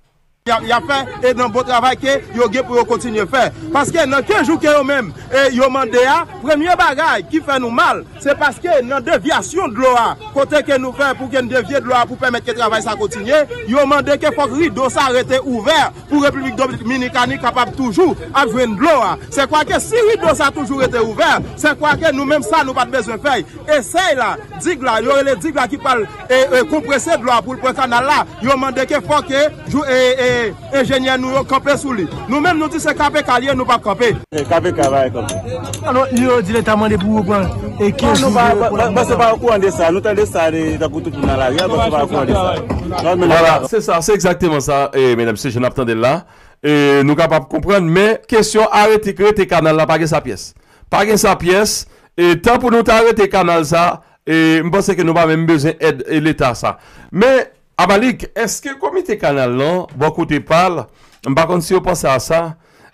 Y ap, y ap fè, e nan bon travay ke yo gen pou yo kontinye fè. Paske nan kenz jou ke yo menm, e, yo mande a, premye bagay ki fè nou mal, se paske nan devyasyon dlo a, kote ke nou fè pou ke n devye dlo a pou pèmèt ke travay sa kontinye, yo mande ke fòk rido sa rete ouvè pou Repiblik Dominikani kapab toujou ap jwenn dlo a. Se kwa ke si rido sa toujou rete ouvè, se kwa ke nou menm sa nou pa t bezwen fè. Esèy la, dig la, yo rele dig la ki pral, e, e, konprese dlo a pou l pran kanal la. Yo mande ke fò ke jou, e, e, enjenyè nou yo kanpe sou li. Nou menm nou di se K P K l ye, nou p ap kanpe. E, K P K va kanpe. Alò, yo di Leta mande pou repran e kenz jou pou la. Non, nou pa, pa, pa, pa okouran de sa. Nou tande sa de, tankou tout moun nan lari a, men nou pa okouran de sa. Non, men Vwala, se sa, se egzakteman sa, e, medam, se jan n ap tande l la. E, nou kapab konprann, men kesyon arete, rete kanal la, pa gen sa pyès. Pa gen sa pyès. E, tan pou nou ta rete kanal sa, e, m panse ke nou pa menm bezwen èd, e, Leta sa. Men, Amalik, èske komite kanal lan, bò kote pa l, m pa konn si yo panse a sa,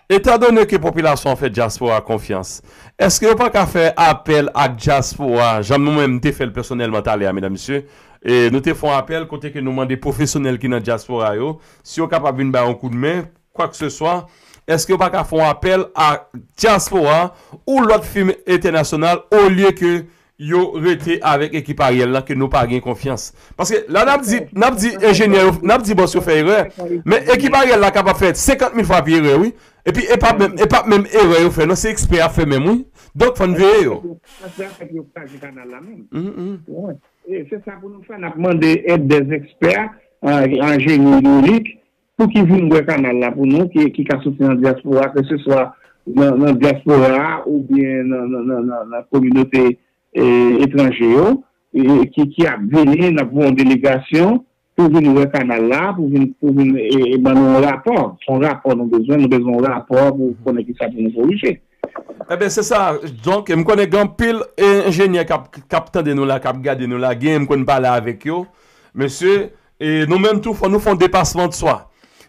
etandone ke popilasyon an fè dyaspora konfyans, èske yo pa ka fè apèl ak dyaspora, jan mwen menm m te fè l pèsonèlman talè a, medam, mesye, e nou te fè yon apèl kote ke nou mande pwofesyonèl ki nan dyaspora yo, si yo kapab vin bay yon koudmen, kwakeseswa, èske yo pa ka fè yon apèl a dyaspora ou lòt fim entènasyonal olye ke yo rete avèk ekip Ariel la ke nou pa gen konfyans. Paske la n ap di, n ap di enjenyè yo, n ap di bòs yo fè erè, men ekip Ariel la kapab fè senkant mil fwa pi erè, wi. Epi e pa menm, e pa menm erè yo fè, non, se ekspè y ap fè menm, wi. Donk, fò n veye yo. Sa fè yo kraze kanal la menm. Mhm, mhm. Wi. E se sa pou nou fè, n ap mande èd dè ekspè an, an jeni idwolik, pou ki vin wè kanal la pou nou, ki, ki ka soti nan dyaspora, ke se swa nan, nan dyaspora a oubyen nan, nan, nan, nan, nan kominote, e, etranje yo, e, ki, ki ap vini, n ap voye yon delegasyon pou vin wè kanal la, pou vin, pou vin, e, e, ban nou yon rapò. Se yon rapò nou bezwen, nou bezwen yon rapò pou konnen ki sa pou nou korije. Eben, se sa. Donk, m konnen gen anpil, e, enjenyè k ap, k ap tande nou la, k ap gade nou la, gen, m konn pale avèk yo. Mesye, e, nou menm tou, fò nou fè yon depasman de swa.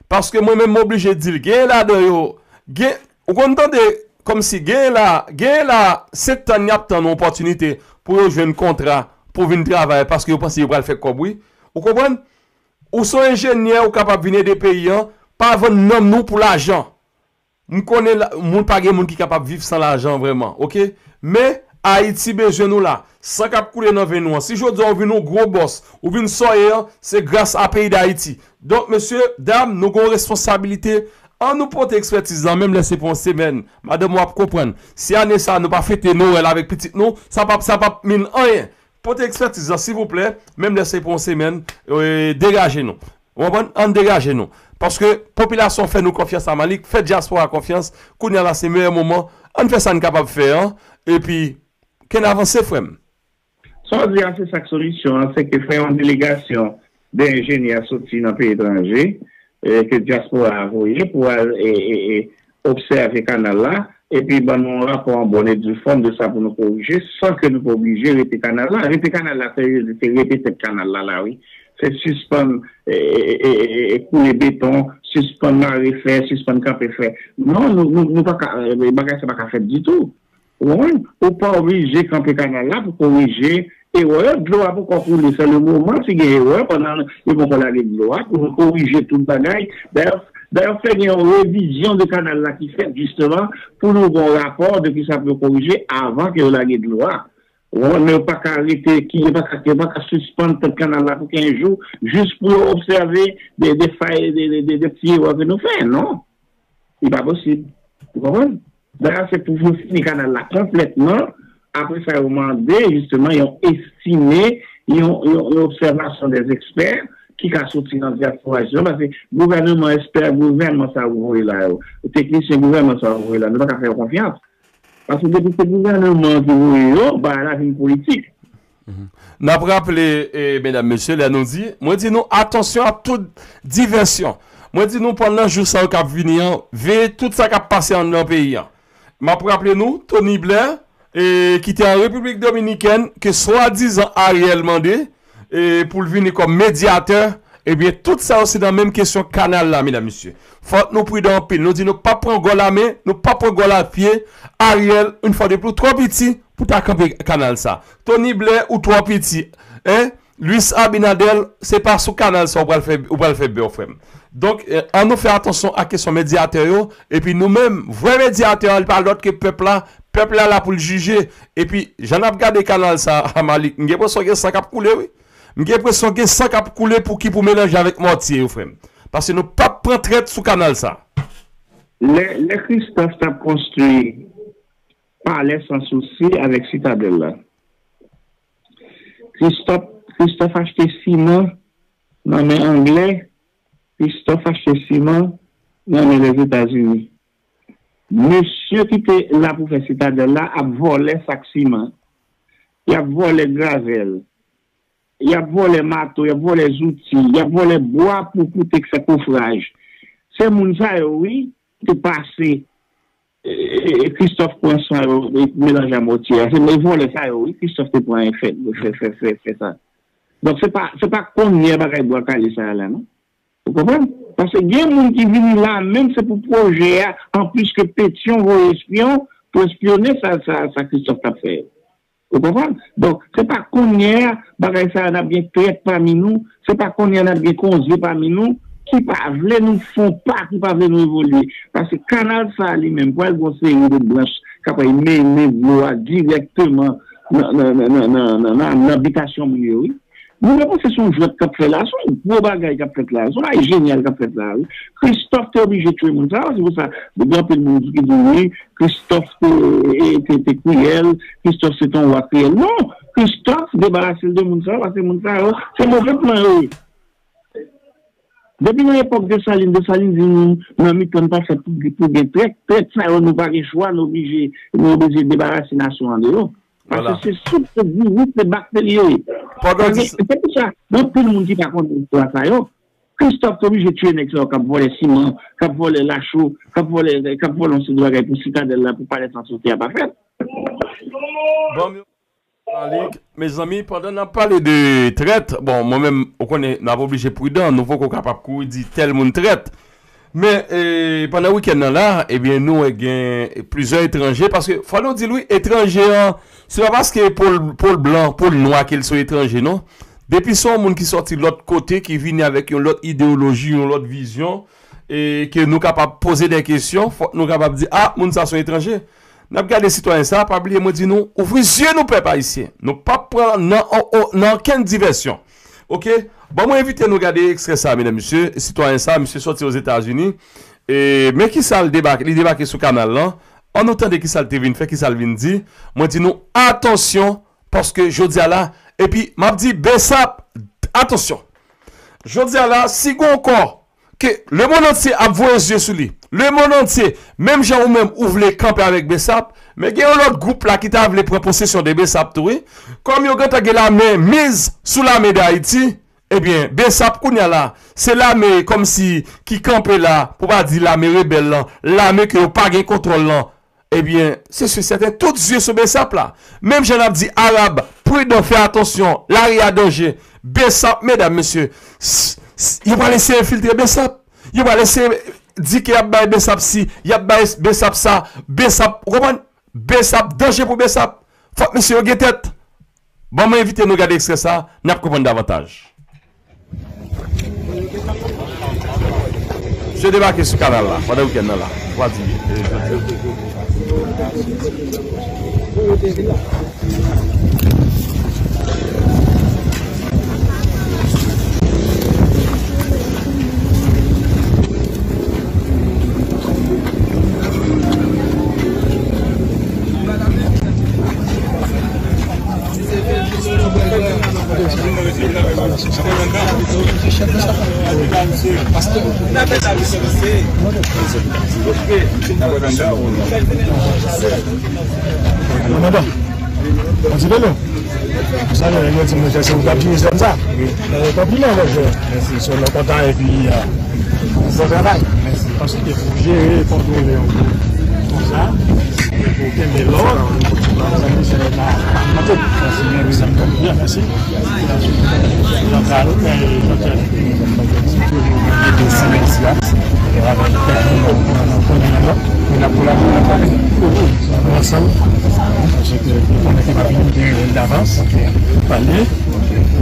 Paske mwen menm, m oblije di l, gen ladan yo, gen, ou konn tande, kòmsi, gen la, gen la, se tann y ap tann yon opòtinite pou yo jwenn kontra, pou vin travay, paske yo panse yo pral fè kòb, wi. Ou konprann? Ou se yon enjenyè, ou kapab vin ede peyi an, pa vann nanm nou pou lajan. M konnen la, moun pa gen moun ki kapab viv san lajan vrèman, oke? Men, Ayiti bezwen nou la. San k ap koule nan venn nou an. Si jodi a ou vin yon gwo bòs, ou vin sa w ye an, se gras a peyi Dayiti. Donk, mesye, dam, nou gen yon responsabilite. An nou pote ekspètiz lan, menm lè se pou yon semèn. Madanm ou ap konprann. Si ane sa a nou pa fete Nwèl avèk pitit nou, sa p ap, sa p ap mean anyen. Pote ekspètiz lan, silvouplè, menm lè se pou yon semèn, e, degaje nou. Ou konprann? Ann degaje nou. Paske popilasyon fè nou konfyans, Amalik, fè dyaspora konfyans, kounye a la se meyè moman, ann fè sa n kapab fè an, epi, kenn avanse, frè m. Sa w di a, se sa k solisyon an, se ke fè yon delegasyon de enjenyè soti nan peyi etranje, e, ke dyaspora a voye pou al, e, e, e, obsève kanal la, epi ban nou yon rapò an bòn e due fòm de sa pou nou korije, san ke nou pa oblije rete kanal la. Rete kanal la, se, se rete tèt kanal la, la, wi. Se sispann, e, e, e, e, e, koule beton, sispann mare fè, sispann kanpe fè. Non, nou, nou, nou pa ka, e, bagay sa pa ka fèt ditou. Ou konprann? Ou pa oblije kanpe kanal la pou korije erè yo. Dlo a poko koule, se le moman si gen erè pandan yo poko lage dlo a pou nou korije tout bagay. Dayè, dayè fè gen yon revizyon de kanal la ki fèt jisteman pou nou gen yon rapò de kisa pou yo korije avan ke yo lage dlo a. Ou konprann? Men yo pa ka rete, ki, yo pa ka, yo pa ka sispann tèt kanal la pou kenz jou jis pou yo obsève de, de fay, de, de, de, de ti erè ke nou fè, non. Li pa posib. Ou konprann? Dayè, se pou yo fini kanal la konplètman. Apre sa, yo mande, jisteman, yon estime, yon, yon, yon obsèvasyon dè ekspè ki ka soti nan dyaspora, jisteman, paske gouvènman, ekspè gouvènman sa yo voye la yo, teknisyen gouvènman sa yo voye la, nou pa ka fè yo konfyans. Paske depi se gouvènman an ki voye yo, bagay la vin politik. N ap raple, e, medam, mesye, lè nou di, mwen di nou, atansyon a tout divèsyon. Mwen di nou, pandan jou sa yo k ap vini an, veye tout sa k ap pase anndan peyi an. M ap raple nou, Tony Blair, e, ki te an Repiblik Dominikèn, ke swadizan Ariel mande, e, pou l vini kòm medyatè, Ebyen, tout sa yo se nan menm kesyon kanal la, medam, mesye. Fòk nou pridan anpil. Nou di nou p ap pran gòl a men, nou p ap pran gòl a pye. Ariel, yon fwa de plis, twò piti pou ta kanpe kanal sa. Tony Blair, ou twò piti. Hein? Luis Abinader, se pa sou kanal sa ou pral fè, ou pral fè bè, frè m. Donk, eh, ann nou fè atansyon a kesyon medyatè yo, epi nou menm, vrè medyatè a, li pa lòt ke pèp la. Pèp la la pou l jije. Epi, jan n ap gade kanal sa a, Malik, m gen enpresyon gen san k ap koule, wi. M gen enpresyon gen san k ap koule pou ki pou melanje avèk mòtye yo, frè m. Paske nou p ap pran trèt sou kanal sa. Lè, lè Christophe t ap konstwi Palè Sans Souci avèk Sitadèl la, Christophe, Christophe achte siman nan men Anglè, Christophe achte siman nan men Lèzetazini. Mesye ki te la pou fè Sitadèl la ap vòlè sak siman, y ap vòlè gravèl, y ap vòlè mato, y ap vòlè zouti, y ap vòlè bwa pou, pou te fè kofraj. Se moun sa yo, wi, te pase, e, e, e, Christophe pran san yo, e, melanje a mòtye a. Se vòlè sa yo, wi, Christophe te pran fè, fè, fè, fè, fè sa. Donk, se pa, se pa kounye a bagay bwa kale sa a la, non. Ou konprann? Paske gen moun ki vini la, menm se pou pwojè a, anplis ke Petyon voye espyon pou espyone sa, sa, sa Christophe t ap fè. Ou konprann? Donk, se pa kounye a, bagay sa a n ap gen trèt pami nou, se pa kounye a n ap gen konze pami nou, ki pa vle nou fon pa, ki pa vle nou evolye. Paske kanal sa a li menm, pral gen yon seri de branch k ap mennen dlo a dirèkteman nan, nan, nan bitasyon moun yo, wi. Moun yo panse se yon jwèt k ap fè la, se yon gwo bagay k ap fèt la, se yon bagay jenyal k ap fèt la, wi. Christophe te oblije tchwe moun sa yo, se pou sa, gen anpil moun ki di wi, Christophe te, e, te, te kriyèl, Christophe se te yon wa kriyèl. Non, Christophe debarase l de moun sa yo, paske moun sa yo, se move plan yo ye. Depi nan epòk Desalin, Desalin di nou, nan mitan n pa fèt pou, pou gen trèt, trèt sa yo nou pa gen chwa, nou oblije, nou oblije debarase nasyon an de yo. Paske se soup, se viris, se bakteri yo ye. Pandan se pou sa, gen anpil moun ki pa konnen istwa sa yo. Christophe te oblije tchwe nèg sa yo k ap vòlè siman, k ap vòlè lacho, k ap vòlè, k ap vòlè yon seri de bagay pou Sitadèl la, pou Palè Sans Souci a pa fèt. Bon, Malik, mezanmi, pandan n ap pale de trèt, bon, mwen menm, ou konnen, n ap oblije pridan, nou poko kapab kouri di tèl moun trèt. Men, e, pandan wikenn nan la, ebyen, nou wè gen plizyè etranje, paske fò nou di l, wi, etranje an, se pa paske po l, po l blan, po l nwa ke l se yon etranje, non. Depi se yon moun ki sòti lòt kote, ki vini avèk yon lòt ideyoloji, yon lòt vizyon, e ke nou kapab poze de kesyon, fòk nou kapab di, a, moun sa se yon etranje. N ap gade sitwayen sa, pa bliye mwen di nou, ouvri zye nou pèp ayisyen. Nou p ap pran nan, o, o, nan okenn divèsyon. Oke? Bon, mwen envite nou gade ekstrè sa, medam, mesye. Sitwayen sa, misye sòti Ozetazini. E, men kisa l debake, li debake sou kanal lan. Ann nou tande kisa l te vin fè, kisa l vin di. Mwen di nou, atansyon, paske jodi a la, epi m ap di, Bsap, atansyon. Jodi a la, si gon kò ke lemonn antye ap voye zye sou li, lemonn antye, menm jan ou menm ou vle kanpe avèk Bsap, men gen yon lòt gwoup la ki ta vle pran posesyon de Bsap tou, wi. Kòm yo gentan gen lame, miz sou lame Dayiti, ebyen, Bsap kounye a la, se lame kòmsi ki kanpe la, pou pa di lame rebèl lan, lame ke yo pa gen kontwòl lan, ebyen, se si sèten, tout zye sou Bsap la. Menm jan n ap di Arab, pridan, fè atansyon, lari a danje. Bsap, medam, mesye, s-, s-, yo pral eseye enfiltre Bsap. Yo pral eseye di ke y ap bay Bsap si, y ap bay Bsap sa, Bsap, ou konprann? Bsap, danje pou Bsap. Fòk mesye yo gen tèt. Ban mwen envite nou gade ekstrè sa, n ap konprann davantaj. Misye debake sou kanal la pandan wikenn nan la. Twa diyè, e, jodi a. Madanm, on ti velo. Sa vle di, monchè, se ou k ap dirije zòn sa. Konpliman, monchè. Mèsi. Se lè kontan epi, bon travay. Mèsi. Paske pou jere, kontwole yon gwoup konsa, pou kenbe lòd, sa vle di se pa, pa manke. Mèsi, mèsi. Mèsi. Jean-Claude, eh, Jean-Claude, eh, mèsi a. Eh, avèk tèt nou, nou konnen nan, men n ap kolabore avèk nou ansanm. Paske nou konnen ke n ap vin gen davans, nou pale.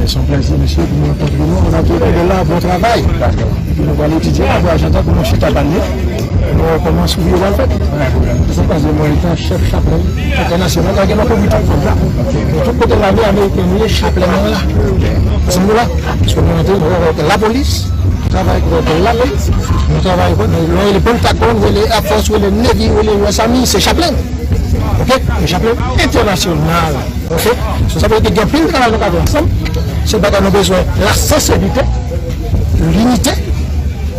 Se yon plèzi, mesye, pou nou rankontre nou. N ap di nou la, bon travay. Epi nou pral etidye, nou pral jwenn tan pou nou chita pale. Nou wè kòman swivi yo pral fèt. Se paske mwen, etan chèf chaplèn entènasyonal, la gen lòt otorite pou fè sa. Tout kote lame ameriken nou ye, chaplèn nan la. Se nou la. Paske nou antre, nou travay avèk lapolis, nou travay avèk lame, nou travay avèk, nou rele Pentagon, rele Air Force, rele Navy, rele U S Army, se chaplèn. Ok? E chaplèn entènasyonal. Ok? So, sa vle di gen anpil travay nou ka fè ansanm. Se bagay nou bezwen, la senserite, linite,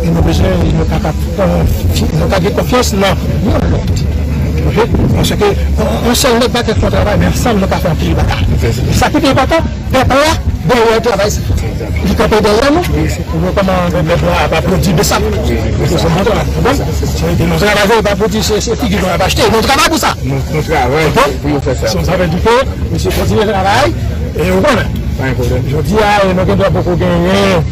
e nou bezwen, nou kapab konfi-, nou ka gen konfyans nan youn lòt. Ok? Paske yon, yon sèl nèg pa ka fè yon travay, men ansanm nou ka fè anpil bagay. E sa ki pi enpòtan, pèp la dèyè travay sa. Li kanpe dèyè nou, pou nou kòman pèp la ap aplodi Bsap. Se yon bon travay, konprann? Se nou travay, se pa pou di se, se figi nou ap achte, nou travay pou sa. Nou, nou travay pou, pou yo fè sa. So, sa vle di ke, mesye, kontinye travay, e ou konnen. Pa gen pwoblèm. Jodi a, e, nou gen dwa poko genyen,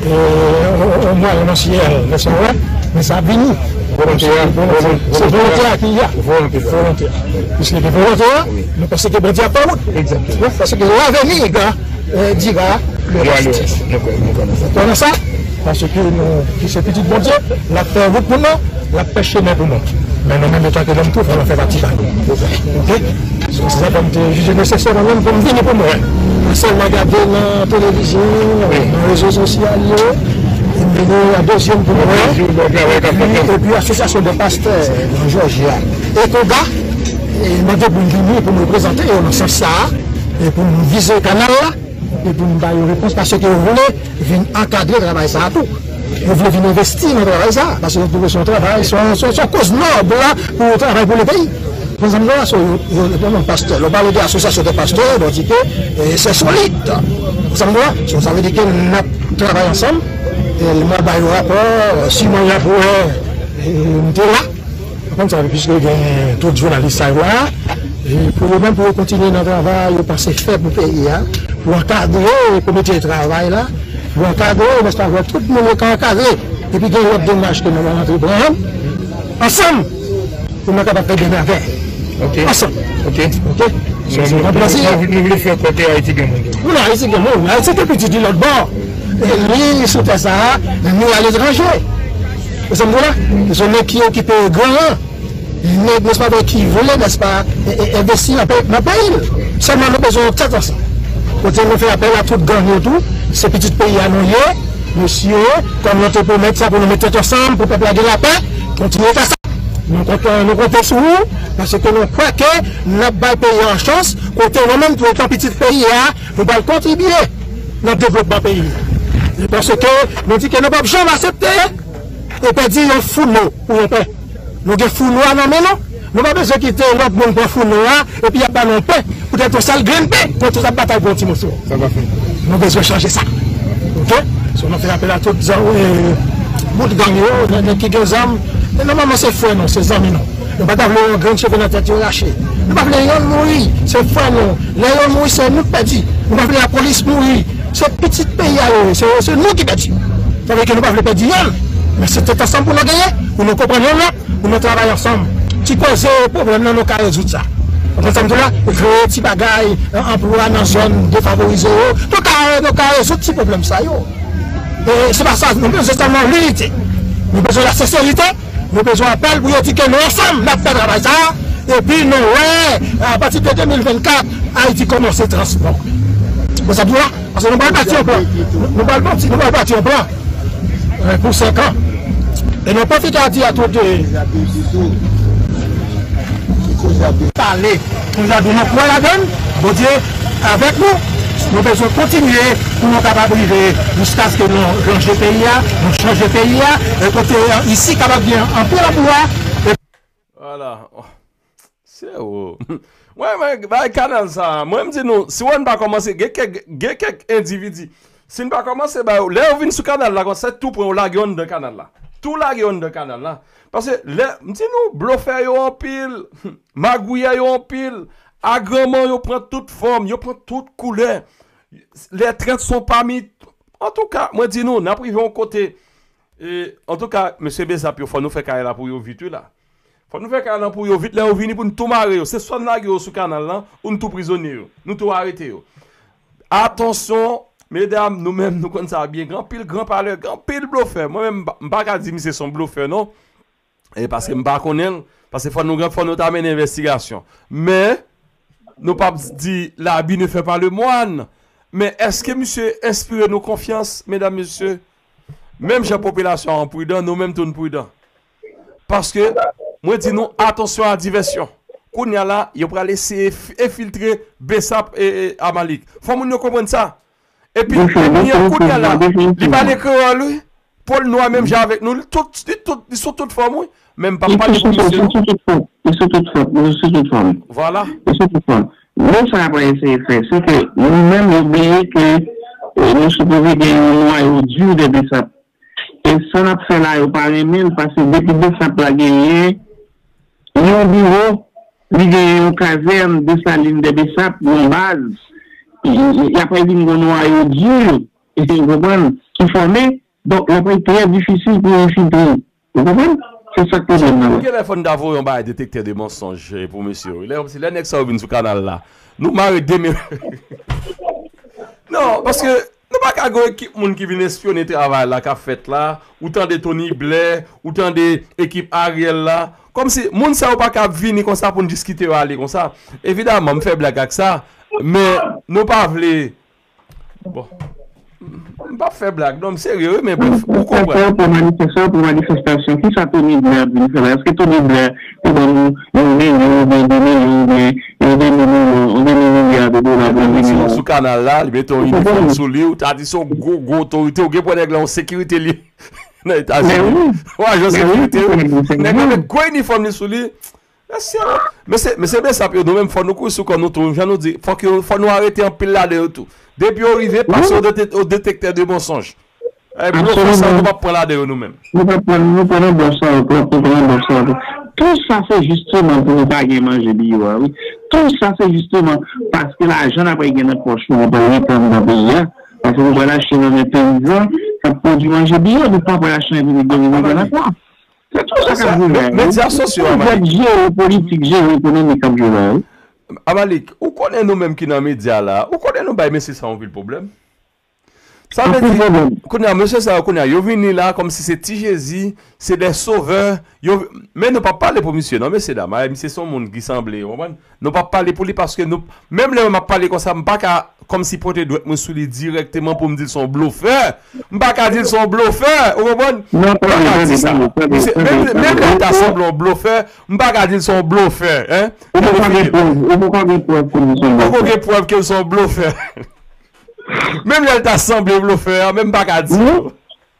e, yon, yon mwayen nan syèl, men sa, wè, men sa ap vini. Volonte a, se volonte a ki a. Volonte a. Piske gen volonte a, nou panse ke Bondye ap fè wout. Egzakteman. Wi, paske lavni, e, dira le reste. Nou konnen sa. Paske nou, ki se pitit Bondye, l ap fè wout pou nou, l ap fè chemen pou nou. Men nou menm, etan ke lòm tou, fò nou fè pati bagay. Ok? Se sa fè m te jije nesesè mwen menm pou m vini pou mwen. Mwen sèlman gade nan televizyon, nan rezo sosyal yo, e m vini a de zye m pou mwen. Epi, epi asosyasyon de pastè nan Jòji a, e konga, e mande pou m vini pou m reprezante yo nan sans sa a, e pou m vize kanal la, e pou m ba yo repons, paske yo vle vin ankadre travay sa a tou. Yo vle vin envesti nan travay sa a, paske yo twouve se yon travay, se yon, se yon, se yon koz nòb la pou travay pou le peyi. Konn sa m di w la, so, yo, yo, yo, non, pastè, lè w pale de asosyasyon de pastè, yo di ke, e, se solid. Konn sa m di w la, so, sa vle di ke n ap travay ansanm, e, m ap ba yo rapò, siman y ap wè, e, m te la. Konn sa, piske gen tout jounalis sa yo la, e pou yo menm, pou yo kontinye nan travay yo panse fè pou peyi a, pou ankadre komite travay la, pou ankadre, nèspa, pou tout moun yo ka ankadre, epi gen lòt demach ke nou pral antreprann ansanm, pou nou kapab fè byen avè. Ok. Ansanm. Ok. Ok. So, nou, nou, nou, nou vle fè kwè ke Ayiti gen moun. Wi, Ayiti gen moun. Ayiti se te pitit li lòt bò. E li sou tè sa a, ni aletranje. Ou sa m di w la? Se yon nèg ki okipe gran an. Nèg, nèspa, ki vle, nèspa, e, e, envesti nan pe-, nan peyi l. Sèlman nou bezwen yon tèt ansanm. Kote nou fè apèl a tout gang yo tou, se pitit peyi a nou ye, mesye, kòm nou te pwomèt sa pou nou met tèt ansanm, pou pèp la gen lapè, kontinye fè sa. Nou kontan, nou konte sou ou, paske nou kwè ke n ap bay peyi a yon chans, kote nou menm tou etan pitit peyi a, nou pral kontribye nan devlopman peyi a. E paske nou di ke nou p ap janm aksepte e pèdi yon founò pou yon pen. Nou gen founò a nan men nou. Nou pa bezwen kite lòt moun pran founò a epi y ap ba nou pen. Poutèt yon sèl grenn pen, nou tout ap batay pou yon ti moso. Sa pa fèt. Nou bezwen chanje sa. Ok? So, nou fè apèl a tout zam-, e, bout gang yo, nèg, nèg ki gen zam. E nòmalman, se frè nou, se zanmi nou. Nou pa ta vle yon grenn cheve nan tèt yo rache. Nou pa vle yonn mouri, se frè nou. Lè yo mouri, se nou k pèdi. Nou pa vle lapolis mouri. Se pitit peyi a yo ye, se, se nou ki pèdi. Sa vle di ke nou pa vle pèdi yonn. Men se tèt ansanm pou nou genyen, pou nou konprann yonn lòt, pou nou travay ansanm. Ti koze pwoblèm nan, nou ka rezoud sa. Ou konprann sa m di w la? Kreye ti bagay, an-, anplwa nan zòn defavorize yo. Nou ka, nou ka rezoud ti pwoblèm sa yo. E se pa sa, nou bezwen sèlman linite. Nou bezwen la senserite. Nou bezwen apèl pou yo di ke nou ansanm, n ap fè travay sa a. Epi nou wè, apati de de mil vennkat, Ayiti kòmanse transfòme. Bon, sa di w la, paske nou pral bati yon plan. Nou pral bati, nou pral bati yon plan, e, pou senk an. E nou pwofite a di a tout, e, pale. Konn sa di nou kwè ladan l, Bondye avèk nou. Nou bezwen kontinye pou nou kapab rive jiskaske nou ranje peyi a, nou chanje peyi a, e kote, e, isi kapab gen anpil anplwa. E vwala. Se ou. Mwen, mwen, bay kanal sa a. Mwen, m di nou, si w pa kòmanse, gen kèk, gen kèk endividi. Si n pa kòmanse ba yo, lè yo vin sou kanal la, konsa tou pran yo lage yo anndan kanal la. Tou lage yo anndan kanal la. Paske lè, m di nou, blofè yo anpil, magouyè yo anpil, agranman yo pran tout fòm, yo pran tout koulè. Les traites sont parmi. Antouka, mwen di nou, n ap rive yon kote. E, antouka, mesye Besap yo, fò nou fè kay la pou yo vit, wi la. Fò nou fè kay la pou yo vit, lè yo vini pou n tou mare yo. Se swa n lage yo sou kanal lan, ou n tou prizonye yo. Nou tou arete yo. Atansyon, medam, nou menm, nou konn sa byen. Gen anpil gran palè, gen anpil blofè. Mwen menm, m pa- m pa ka di misye se yon blofè, non. E paske m pa konnen l, paske fò nou, fò nou ta mennen envestigasyon. Men, nou p ap di l'habit ne fait pas le moine. Men èske misye enspire nou konfyans, medam, mesye? Menm jan popilasyon an pridan, nou menm tou n pridan. Paske, mwen di nou, atansyon a divèsyon. Kounye a la, yo pral eseye f- enfiltre Besap e, e Amalik. Fò moun yo konprann sa. Epi, kounye a, kounye a la, li pale kreyòl, wi. Pòl nwa menm jan avèk nou, li tout, li tout, li sou tout fòm, wi. Men m p ap pale pou misye, non. Li sou tout fòm, li sou tout fòm, li sou tout fòm. Vwala. Li sou tout fòm. Men sa y ap eseye fè, se ke nou menm, yo bliye ke, e, nou sipoze gen yon nwayo di de Besap. E sa n ap fè la, yo pa renmen l, paske depi Besap la genyen yon biwo, li genyen yon kazèn, Desalin de Besap, yon baz, y- y- y ap vin gen yon nwayo di, ou konprann, ki fòme. Donk, l ap trè difisil pou enfiltre. Ou konprann? Se sa k pwoblèm nan. Gen lè fò n ta voye yon bagay detektè de mansonj, eh, pou mesye yo. Lè, lè nèg sa yo vin sou kanal la, nou mare de men. Non, paske nou pa ka gen ekip moun ki vin espyone travay la k ap fèt la. Ou tande Tony Blair, ou tande ekip Ariel la. Kòmsi moun sa yo pa ka vini konsa pou n jis kite yo ale konsa. Evidaman, m fè blag ak sa, men nou pa vle. Bon. M p ap fè blag, non, m serye, wi, men bref, ou konprann. Pou manifestasyon, pou manifestasyon, ki sa Tony Blair ap vin fè la? Èske Tony Blair te ban nou yon milyon, oubyen de milyon, oubyen yon demi milyon, yon demi milya de dola pou l vini la? Sou kanal la, li mete yon inifòm sou li, ou ta di se yon gwo, gwo otorite, ou gen pou nèg la yon sekirite li nan Etazini. Yon ajan sekirite, wi. Nèg la met gwo inifòm li sou li. Mesye, mesye, mesye Besap yo, nou menm, fò nou kouri sou kò nou tou. Jan nou di, fòk yo, fò nou arete anpil ladan yo tou. Depi yo rive, pase o dete- o detektè de mansonj. E blofè sa, nou p ap pran ladan yo nou menm. Nou p ap pran, nou pran nan bòs sa yo, nou pran nan bòs sa yo. Tout sa se jisteman pou nou pa gen manje biyo a, wi. Tout sa se jisteman paske lajan n ap gen nan pòch nou, nou pral retann nan peyi a. Paske nou pral achte nan men peyizan k ap pwodui manje biyo, nou pa pral achte nan Repiblik Dominiken ankò. Se tou sa k ap rive a, wi. Medya sosyo, Amalik. Jere politik, jere ekonomi k ap jwe la, wi. Amalik, ou konnen nou menm ki nan medya la, ou konnen nou bay mesye sa anpil pwoblèm. Sa vle di, kounye a, mesye sa yo, kounye a, yo vini la kòmsi se ti Jezi, se dè sovè. Yo, men nou p ap pale pou misye, non, mesye dam. Ay, misye se yon moun ki sanble, ou konprann? Nou p ap pale pou li paske nou, menm lè m ap pale konsa, m pa ka kòmsi pote dwèt mwen sou li dirèkteman pou m di l se yon blofè. M pa ka di l se yon blofè, ou konprann? M pa ka di sa. Menm, menm lè l ta sanble yon blofè, m pa ka di l se yon blofè, en? Ou poko gen prèv, ou poko gen prèv ke l se yon blofè. Ou poko gen prèv ke l se yon blofè. Menm lè l ta sanble blofè, men m pa ka di l.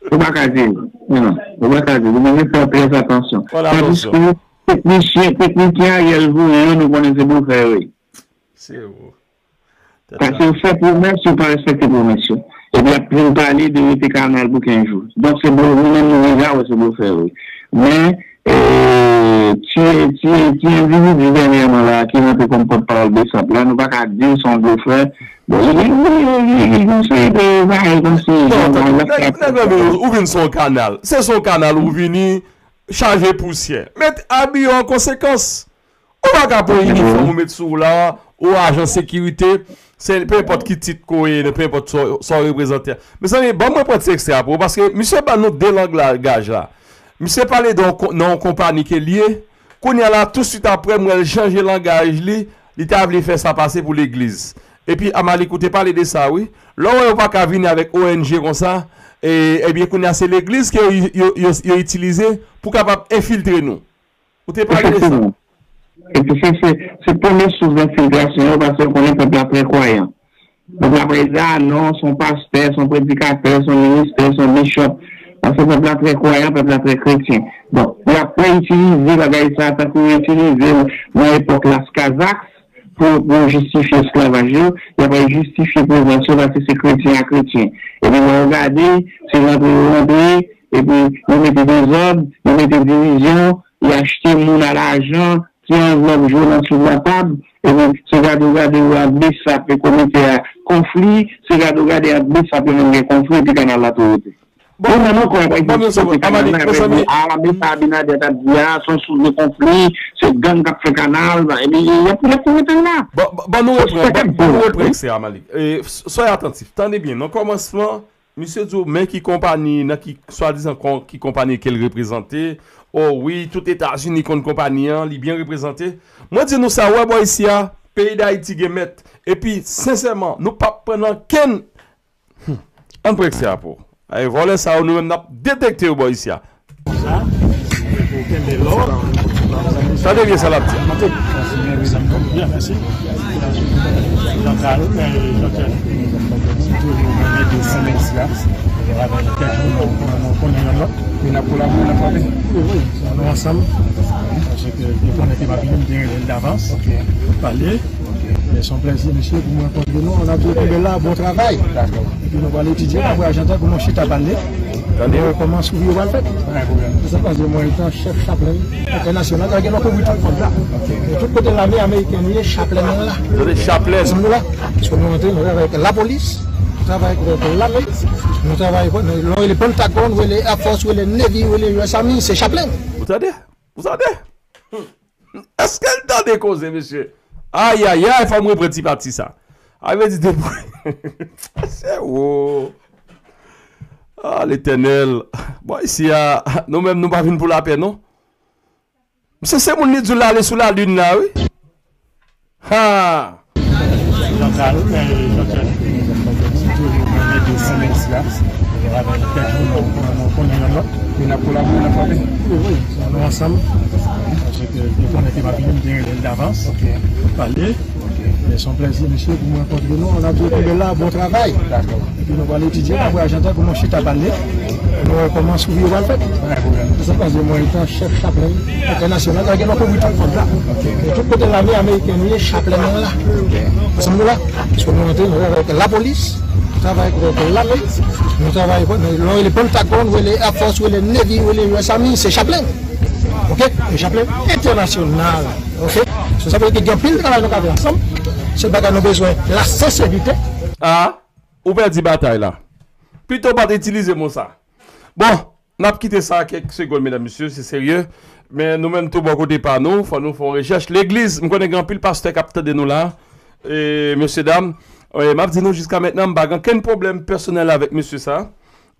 Ou pa ka di l. Non, ou pa ka di l. Ou bezwen fè trè atansyon. Tandiske teknisyen, teknisyen Ariel voye yo, nou konnen se blofè yo ye. Se ou. Paske yo fè pwomès, yo pa respekte pwomès yo. Epi y ap vin pale de rete kanal pou kenz jou. Donk, se blo-, nou menm nou deja wè se blofè yo ye. Men, e, ti, ti, ti endividi dènyèman la ki rantre kòm pòtpawòl Besap la, nou pa ka di l se yon blofè. Bon, li, li, li, li, li gon seri de bagay kòmsi, non, jan, tande, nèg, nèg la, ou vin se yon kanal. Se se yon kanal ou vini, chaje pousyè. Met abiye w an konsekans. Ou pa ka pran inifòm ou met sou ou la, ou ajan sekirite, se, pe enpòt ki tit ke w ye, pe enpòt sa w, sa w reprezante a. Mezanmi, ban mwen pran ti ekstrè a pou ou, paske misye ban nou de lang lagaj la. Misye pale de yon kon-, nan yon konpani ke l ye, kounye a la, tousuit apre, m wè l chanje langaj li, li ta vle fè sa pase pou legliz. Epi, Amalik, ou te pale de sa, wi. Lè w wè yo pa ka vini avèk O N G konsa, e, ebyen, kounye a, se legliz ke yo, yo, yo, yo itilize pou kapab enfiltre nou. Ou te pale de sa. Efektivman. Epi se, se, se premye sous enfiltrasyon yo, paske yo konnen pèp la trè kwayan. Pèp la pa di, a non, se yon pastè, se yon predikatè, se yon ministè, se yon bishop. Paske pèp la trè kwayan, pèp la trè kretyen. Donk, y ap itilize bagay sa a tankou yo itilize l nan epòk Las Kazaks pou, pou jistifye esklavaj yo, y ap jistifye prezans yo paske se kretyen a kretyen. Epi lè w gade, se rantre yo rantre, epi yo mete dezòd, yo mete divizyon, y achte moun a lajan, ti anvlòp jwe nan sou latab, epi se gade w gade w a Besap e komite a, konfli, se gade w gade ant Bsap yo menm gen konfli epi kanal la tou rete. Bon, nou menm ankò, pa egzanp, kote kanal la, yo di, a, men sa Abinader t ap di a, se yon souf de konfli, se gang k ap fè kanal, epi y ap, y ap tou rete la. Bon, bon, nou reprann, bon, nou reprann eksè a, Malik. E, soyez attentifs, tande byen, nan kòmansman, misye di w, men ki konpayi, nan ki, swadizan, kon, ki konpayi ke l reprezante. O wi, tout Etazini konn konpayi an, li byen reprezante. Mwen di nou sa, w wè bò isi a, peyi Dayiti gen mèt. Epi, sensèman, nou p ap pran nan kenn. Hmm. Ann pran eksè a pou. Ay, vòlè sa yo, nou menm, n ap detekte yo bò isi a. Sa, pou kenbe lò. Tande byen sa l ap di a. Byen, mèsi. Jean-Carl, eh, Jean-Pierre, nou toujou renmen de sou Meksik la. Avèk kèk moun nou, nou konnen youn lòt. Men n ap kolabore, n ap frape. Wi, wi, nou ansanm. Paske nou konnen ke m ap vini, m te rele l davans. Ok. Pale. Ok. Men se yon plèzi, mesye, pou mwen rankontre nou. N ap di w kenbe la, bon travay. Dakò. Epi nou pral etidye, nou pral ajantan pou nou chita pale. Tande. Nou wè kòman swouvi yo pral fèt. Pa gen pwoblèm. Se sa k pase, mwen etan chèf chaplen entènasyonal, sa gen lè w kouvri tout kòd la. Ok. E tout kote lame ameriken ye, chaplen nan la. Tande, chaplen. Ansanm nou la. Paske nou antre, nou travay avèk lapolis, nou travay avèk lame, nou travay avèk, nou, nou rele Pentagon, nou rele Air Force, nou rele Navy, nou rele U S Army, se chaplen. Ou tande? Ou tande? Èske l tande koze, mesye? Ayayay, fò m reprann ti pati sa. A vle di depi. Se wo. Ah, Letènèl. Bon, isi a, nou menm, nou pa vin pou lapè, non. Misye se moun li di l ale sou lalin la, wi. Ha! Jean-Carl, eh, Jean-Pierre, nou toujou renmen de sou Meksik la. Avèk kèk moun nou, nou konnen youn lòt. Men n ap kolabore, n ap frape. Wi, wi, nou ansanm. Paske nou konnen ke m ap vini, m te rele l davans. Ok. Pale. Ok. Men se yon plèzi, mesye, pou mwen rankontre nou. N ap di w kenbe la, bon travay. Dakò. Epi nou pral etidye, nou pral ajantan pou nou chita pale. Nou wè kòman swouvi yo pral fèt. Pa gen pwoblèm. Se sa k pase, mwen etan chèf chaplen entènasyonal, sa gen lè w kouvri tout kòd la. Ok. E tout kote lame ameriken ye, chaplen nan la. Ok. Ansanm nou la. Paske nou antre, nou travay avèk lapolis, nou travay avèk lame, nou travay avèk, nou rele Pentagon, nou rele Air Force, nou rele Navy, nou rele U S Army, se chaplen. Ok? E chaplen entènasyonal. Ok? So, sa vle di gen anpil travay nou ka fè ansanm. Se bagay nou bezwen, la senserite. Ah, ou pèdi batay la. Pito w pa t itilize mo sa. Bon, n ap kite sa kèk segonn, medam, mesye, se serye. Men nou menm tou bò kote pa nou, fò nou fè yon rechèch. Legliz, m konnen gen anpil pastè k ap tande nou la. E, mesye dam, e, m ap di nou jiska mentnan, m pa gen okenn pwoblèm pèsonèl avèk mesye sa.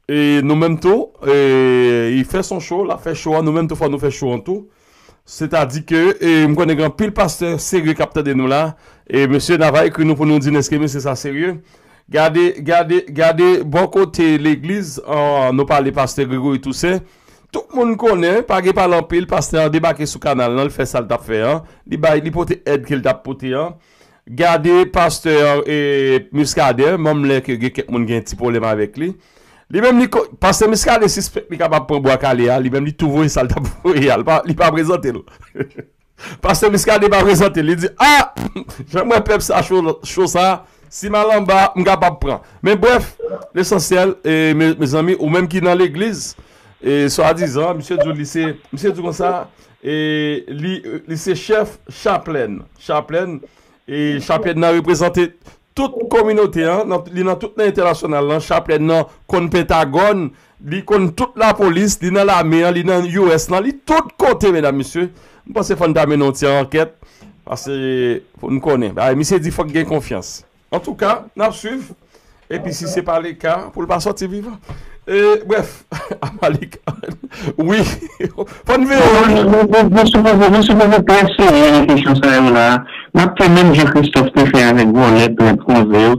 E nou menm tou, e, li fè son cho, l ap fè cho a, nou menm tou fò nou fè cho an tou. Sètadi ke, e, m konnen gen anpil pastè serye k ap tande nou la. E mesye Nava ekri nou pou nou di n èske mesye sa serye. Gade, gade, gade bò kote legliz, an, nou pale pastè Gregory Toussaint. Tout moun konnen, pa gen pale anpil, pastè an debake sou kanal lan, l fè sa l t ap fè an. Li bay, li pote èd ke l t ap pote an. Gade pastè, e, Muscadin, menm lè ke gen kèk moun gen ti pwoblèm avèk li. Li menm, li ko-, pastè Muscadin sispèk li kapab pran bwa kale a, li menm li tou voye sa l t ap voye a, li pa, li pa prezante l. Pastè Muscadin pa prezante l, li di, a! Jan m wè pèp sa cho, cho sa, si m al anba, m kapab pran. Men brèf, lesansyèl, e, me, mezanmi, ou menm ki nan legliz, e, swadizan, misye di w li se, misye di w konsa, e, li, li se chèf chaplèn. Chaplèn, e chaplèn nan reprezante tout kominote an, nan, li nan tout nan entènasyonal lan, chaplèn nan konn Pentagòn, li konn tout lapolis, li nan lame an, li nan U S lan, li tout kote, medam, mesye. M panse fò n ta mennen yon ti ankèt, paske pou n konnen. Bagay, misye di fòk gen konfyans. Antouka, n ap swiv. Epi si se pa le ka, pou l pa sòti vivan. E, brèf, Amalik, wi, fò n veye. Mwen, mwen, mwen, mwen sipoze, mwen sipoze trè serye nan kesyon sa yo la. N ap fè menm jan Christophe te fè avèk vòlè, trèt, konze yo.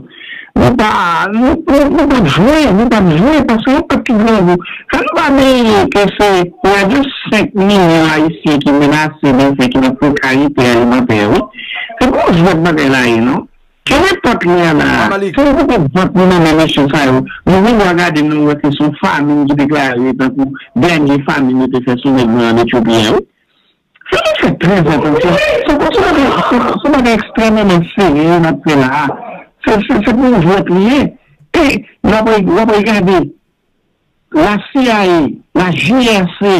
Nou pa, nou, nou, nou p ap jwe, nou p ap jwe, paske yon pèp ki grangou. Fè nou pa bliye ke se prè de senk milyon Ayisyen ki menase nan fè ki nan prekarite alimantè, wi. Se pa yon jwèt bagay la ye, non. Ki nenpòt lè la, si nou te vant nou nan men mesye sa yo, nou vin wè gade nou wè ke se yon famin ki deklare tankou dènye famin yo te fè sou nèg blan an Etyopi an, wi. Fò nou fè trè atansyon. Se, se, se, se yon bagay ekstrèmeman serye n ap fè la a. Se, se, se pou yon jwèt li ye. E w ap, w ap regade la C I A, la G R C,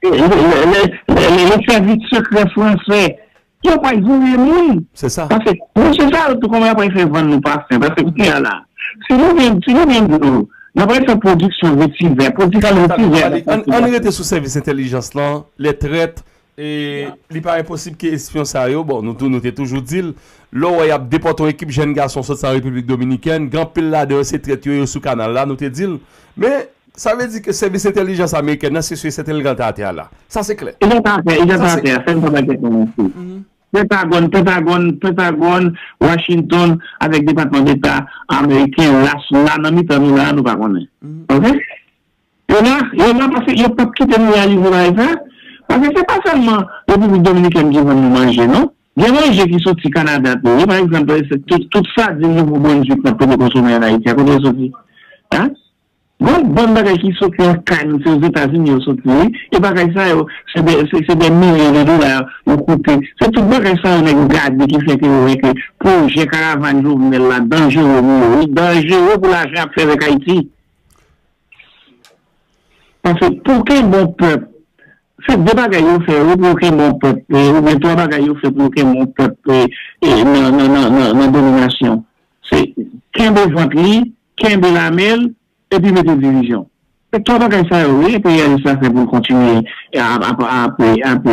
le, le, le, le, le sèvis sekrè fransè, Yo pral voye moun. Se sa. Paske, mesye sa yo tou, kòman y ap fè vann nou pafen? Paske, kounye a la, si nou gen, si nou gen dlo, n ap fè pwodiksyon vetivè, pwodiksyon vetivè. Ann rete sou sèvis entèlijans lan, lè trèt, e li pa enposib ke espyon sa yo, bon, nou tou, nou te toujou di l, lè w wè y ap depòte yon ekip jèn gason sot nan Repiblik Dominikèn, gen anpil ladan yo se trèt yo, yo sou kanal la, nou te di l. Men, sa vle di ke sèvis entèlijans amerikèn nan, se sou sèten l gentan atè a la. Sa se klè. Li gentan atè, li gentan atè a, fè m pa bay tèt mwen manti. Pentagòn, Pentagòn, Pentagòn, Washington, avèk Depatman Deta ameriken, la, la nan mitan nou la, nou pa konnen. Oke? Yo la, yo la paske yo p ap kite nou reyalize bagay sa. Paske se pa sèlman Repiblik Dominikèn ki vann nou manje, non. Gen manje ki soti Kanada tou, wi. Pa egzanp, se tout, tout sadin Nouvo Brenswick n ap toujou konsome ann Ayiti a, kote yo soti? Hein? Gon bann bagay ki soti nan kay nou, se Ozetazini yo soti, wi. E bagay sa yo, se de, se, se de milyon de dola yo koute. Se tout bagay sa yo nèg yo gade ki fè ke yo wè ke pwojè karavàn Jovenel la danjere pou yo, wi. Danjere pou lajan y ap fè avèk Ayiti. Paske pou kenbe yon pèp, se de bagay yo fè, wi, pou yo kenbe yon pèp, e, oubyen twa bagay yo fè pou yo kenbe yon pèp, e, e, nan, nan, nan, nan, nan dominasyon. Se kenbe vant li, kenbe lame l, epi mete divizyon. Se twa bagay sa yo, wi, enperyalis la fè pou l kontinye ap, ap, ap, ap,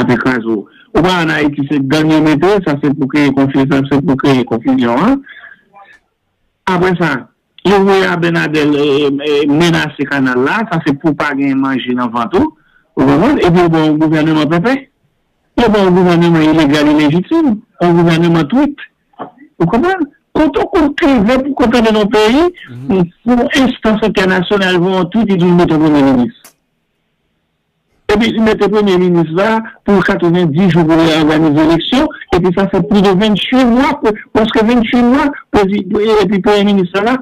ap kraze w. Ou pa ann Ayiti, se gang yo mete, sa se pou kreye konfi-, sa se pou kreye konfizyon an. Apre sa, yo voye Abinader, e, e, e, menase kanal la, sa se pou pa gen manje nan vant ou, ou konprann? Epi yo ba w yon gouvèneman pèpè. Yo ba w yon gouvèneman ilegal, ilejitim, yon gouvèneman twit. Ou konprann? Kote w konn krive pou konn tande nan peyi, pou enstans entènasyonal voye yon twit, li di w mete yon premye minis. Epi li mete premye minis la pou katrevenndis jou pou li òganize eleksyon, epi sa fè plis de venntuit mwa, pre-, prèske venntuit mwa, prezi-, epi premye minis la la.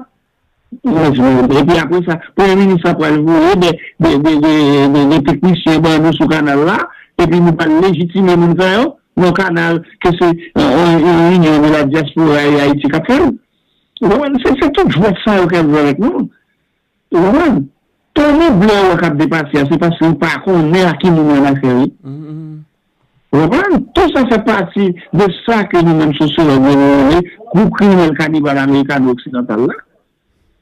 Epi apre sa, premye minis la pral voye de, de, de, de, de, de teknisyen ban nou sou kanal la, epi nou pral lejitime moun sa yo nan kanal ke se, euh, euh, Union de la Diaspora e Ayiti k ap fè l. Ou konprann? Se, se tout jwèt sa yo k ap jwe avèk nou. Ou konprann? Tony Blair wè k ap depase a, se paske li pa konnen a ki moun li annafè, wi. Ou konprann? Tout sa fè pati de sa ke nou menm sosyològ yo nou rele gwoup kriminèl kanibal amerikano-oksidantal la.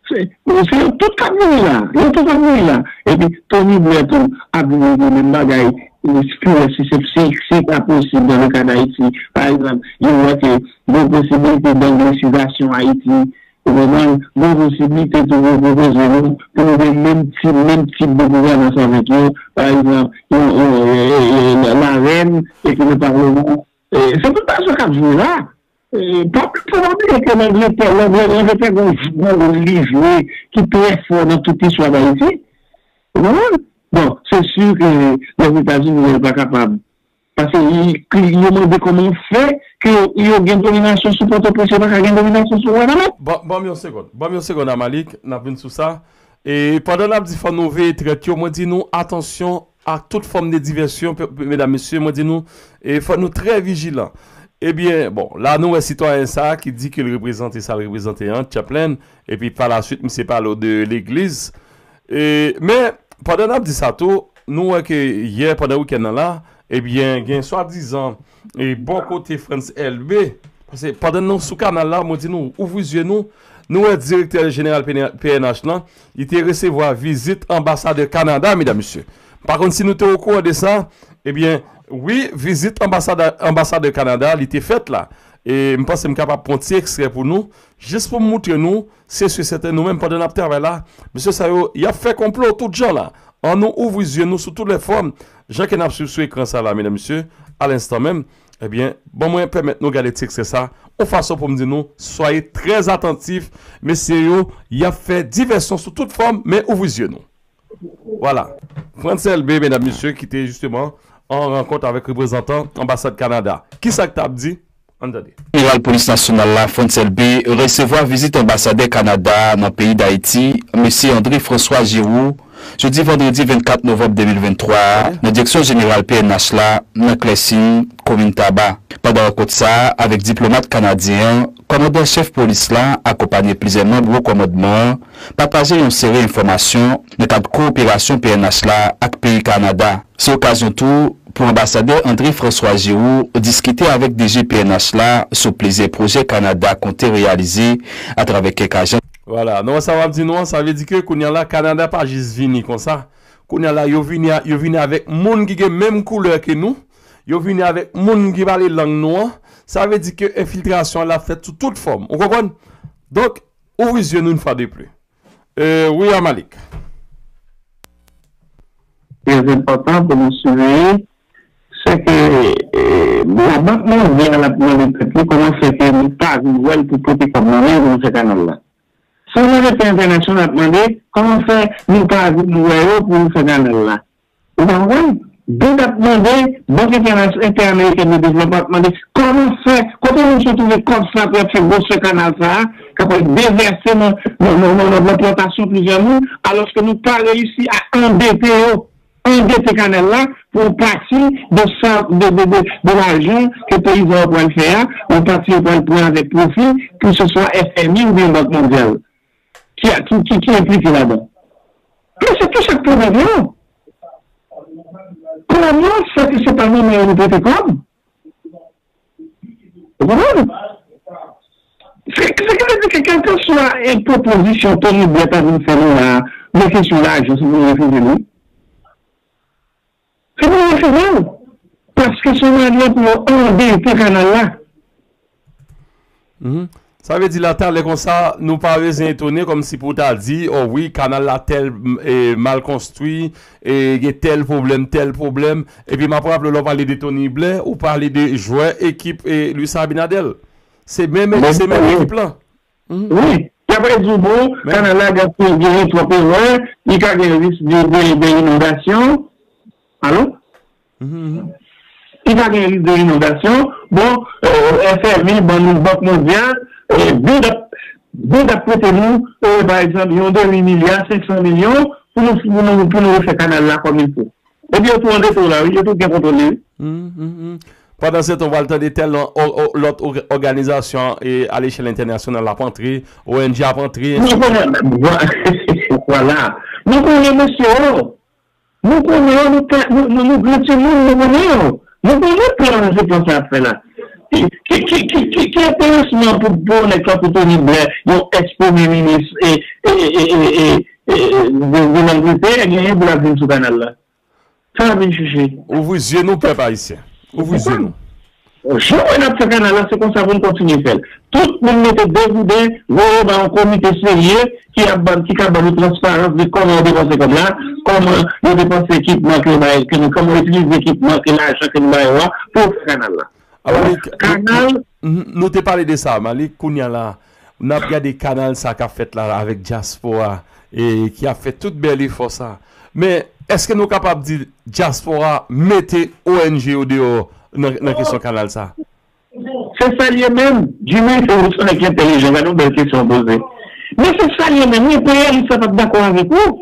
Se, se yo tout k ap mouri la. Yo tout ap mouri la. Epi Tony Blair tou ap vin di menm bagay, si, si, si, si ta posib dans le cas d'Haïti, pa egzanp, yo wè ke gen posibilite d'anglisizasyon Ayiti, ou konprann, gen posiblite tou pou pwopoze nou, pou nou gen menm tip, menm tip de gouvènans avèk yo, pa egzanp, yon, yon, e, e, e, la, larèn, epi le paleman. E, se tout bagay sa k ap jwe la. E, pa, pa bliye ke Langletè, Langletè, Langletè gen yon, gen yon wòl li jwe ki trè fò nan tout istwa Dayiti. Ou konprann? Bon, se si ke Lèzetazini pa kapab Paske y-, y-, yo mande kòman w fè ke yo, yo gen dominasyon sou Pòtoprens, yo pa ka gen dominasyon sou Wanament. Ban, ban m yon segonn. Ban m yon segonn, Amalik, n ap vin sou sa. E pandan n ap di fò nou veye trèt yo, mwen di nou atansyon a tout fòm de divèsyon, pe-, pe-, medam, mesye, mwen di nou, e fò nou trè vijilan. Ebyen, bon, la nou wè sitwayen sa a ki di ke l reprezante sa l reprezante an, Chaplain, epi pa la swit, misye pale w de legliz. E, men, pandan n ap di sa tou, nou wè ke yè, pandan wikenn nan la, ebyen, gen swadizan, e, bò kote Frantz Elbé, paske pandan nou sou kanal la, mwen di nou, ouvri zye nou, nou wè direktè jeneral P N H lan, li te resevwa vizit anbasadè Kanada, medam, mesye. M pa konn si nou te okouran de sa, ebyen, wi, vizit anbasada-, anbasadè Kanada, li te fèt la. E m panse m kapab pran ti ekstrè pou nou, jis pou m moutre nou, se si sèten nou menm pandan n ap travay la, mesye sa yo, y ap fè konplo tout jan la. Ann nou ouvri zye nou sou tout lè fòm, jan ke n ap swiv sou ekran sa la, medam, mesye, alenstan menm. Ebyen, ban mwen pèmèt nou gade ti ekstrè sa, yon fason pou m di nou, soyez très attentifs, mesye yo, y ap fè divèsyon sou tout fòm, men ouvri zye nou. Vwala. Frantz Elbé, medam, mesye, ki te jisteman an rankont avèk reprezantan anbasad Kanada. Kisa k t ap di? Ann tande. Jeneral Polis Nasyonal la, Frantz Elbé, resevwa vizit anbasadè Kanada nan peyi Dayiti, mesye André François Giroux, jodi vandredi vennkat novanm de mil venntwa a, nan direksyon jeneral P N H la, nan Klèsin, komin Taba. Pandan rankont sa a avèk diplomat kanadyen an, Kòmandan chèf polis la, akonpanye plizyè manm wo kòmandman an, pataje yon seri enfòmasyon nan kad kowoperasyon P N H la ak peyi Kanada. Se okazyon tou pou anbasadè André François Giroux diskite avèk D G P N H la sou plizyè pwojè Kanada konte reyalize atravè kèk ajans. Vwala, non, sa w ap di nou an, sa vle di ke kounye a la, Kanada pa jis vini konsa. Kounye a la, yo vini, a- yo vini avèk moun ki gen menm koulè ke nou, yo vini avèk moun ki pale lang nou an. Sa vle di ke enfiltrasyon an ap fèt sou tout fòm. Ou konprann? Donk, ouvri zye nou yon fwa de pli. Euh, wi, a Malik. Trè enpòtan pou nou siveye, se ke, eh, Labank Mondyal ap mande tèt li kòman fè ke nou pa vin wè l pou pote kòb nan men pou nou fè kanal la. Solidarite Entènasyonal ap mande kòman fè nou pa vin wè yo pou nou fè kanal la. Ou pa konprann? Bid ap mande, Bank Entènas- Entèamerikèn de Devlopman ap mande kòman fè, kote nou sot twouve kòb sa pou y ap fè gwosè kanal sa a, k ap al devèse nan, nan, nan, nan, nan, nan plantasyon plizyè moun, alòske nou pa reyisi a andete yo, andete kanal la pou yon pati de sa, de, de, de, de lajan ke peyizan yo pral fè a, yon pati yo pral pran avèk pwofi, ke se swa F M I oubyen Bank Mondyal ki, ki, ki, ki enplike ladan. Men se tou sa k pwoblèm yo. Kòman fè ke se pa nan men yo nou pote kòb? Ou konprann? Se, se ki vle di ke kèlkeswa, eh, pwopozisyon Tony Blair ta vin fè nou la, nan kesyon lajan, se pou nou refize li. Se pou nou refize l. Paske se yon mannyè pou yo andete kanal la. Mhm. Sa vle di la, talè konsa, nou pa bezwen etone, kòmsi pou ta di, o wi, kanal la tèl, e, mal konstwi, e, gen tèl pwoblèm, tèl pwoblèm. Epi m ap raple w, lè w pale de Tony Blair, ou pale de jwè ekip, e, Luis Abinader. Se menm, se menm ekip lan. Mhm. Wi, y ap redi w, bon, kanal la gen, genyen twòp erè, li ka gen risk de, de, de inondasyon. Alo? Mhm, mhm. Li ka gen risk de inondasyon. Bon, eh, F M I, ban nou, Bank Mondyal, eh, bid ap, bid ap prete nou, eh, pa egzanp, yon demi milya, senk san milyon, pou nou, pou nou, pou nou refè kanal la kòm il fo. Epi yo tou andete w la, wi, yo tou gen kontwòl li, wi. Mhm, mhm. Pandansetan, w pral tande tèl o-, o-, lòt òg-, òganizasyon, e, alechèl entènasyonal ap antre, O N G ap antre, ensi de suite. Nou konnen, vwala. Nou konnen mesye yo. Nou konnen yo, nou, nou, nou, nou gran timoun, nou konnen yo. Nou konnen plan, se plan sa ap fè la. Ki, ki, ki, ki, ki, ki enteresman pou, pou yon nèg tankou Tony Blair, yon ex premye minis, e, e, de, de Langletè, genyen pou l ap vin sou kanal la? Sa l ap vin chèche? Ouvri zye nou, pèp ayisyen. Ouvri zye nou. Jan w wè n ap fè kanal la, se konsa pou n kontinye fè l. Tout moun mete de gouden, voye ba yon komite serye ki ap ban, ki ka ban nou transparans de kòman yo depanse kòb la, kòman yo depanse ekipman ke yo bay, ke nou, kòman yo itilize ekipman, ke lajan ke nou ba yo a, pou yo fè kanal la. A, Malik, kanal. Nou, nou, nou te pale de sa, Malik, kounye a la, n ap gade kanal sa k ap fèt la avèk dyaspora, e ki ap fè tout bèl efò sa. Men, èske nou kapab di dyaspora mete O N G yo deyò nan, nan kesyon kanal sa? Se sa l ye menm. Jimmy, ou se yon nèg ki entèlijan, gade yon bèl kesyon w poze. Men se sa l ye menm, wi, enperyalis la p ap dakò avèk ou.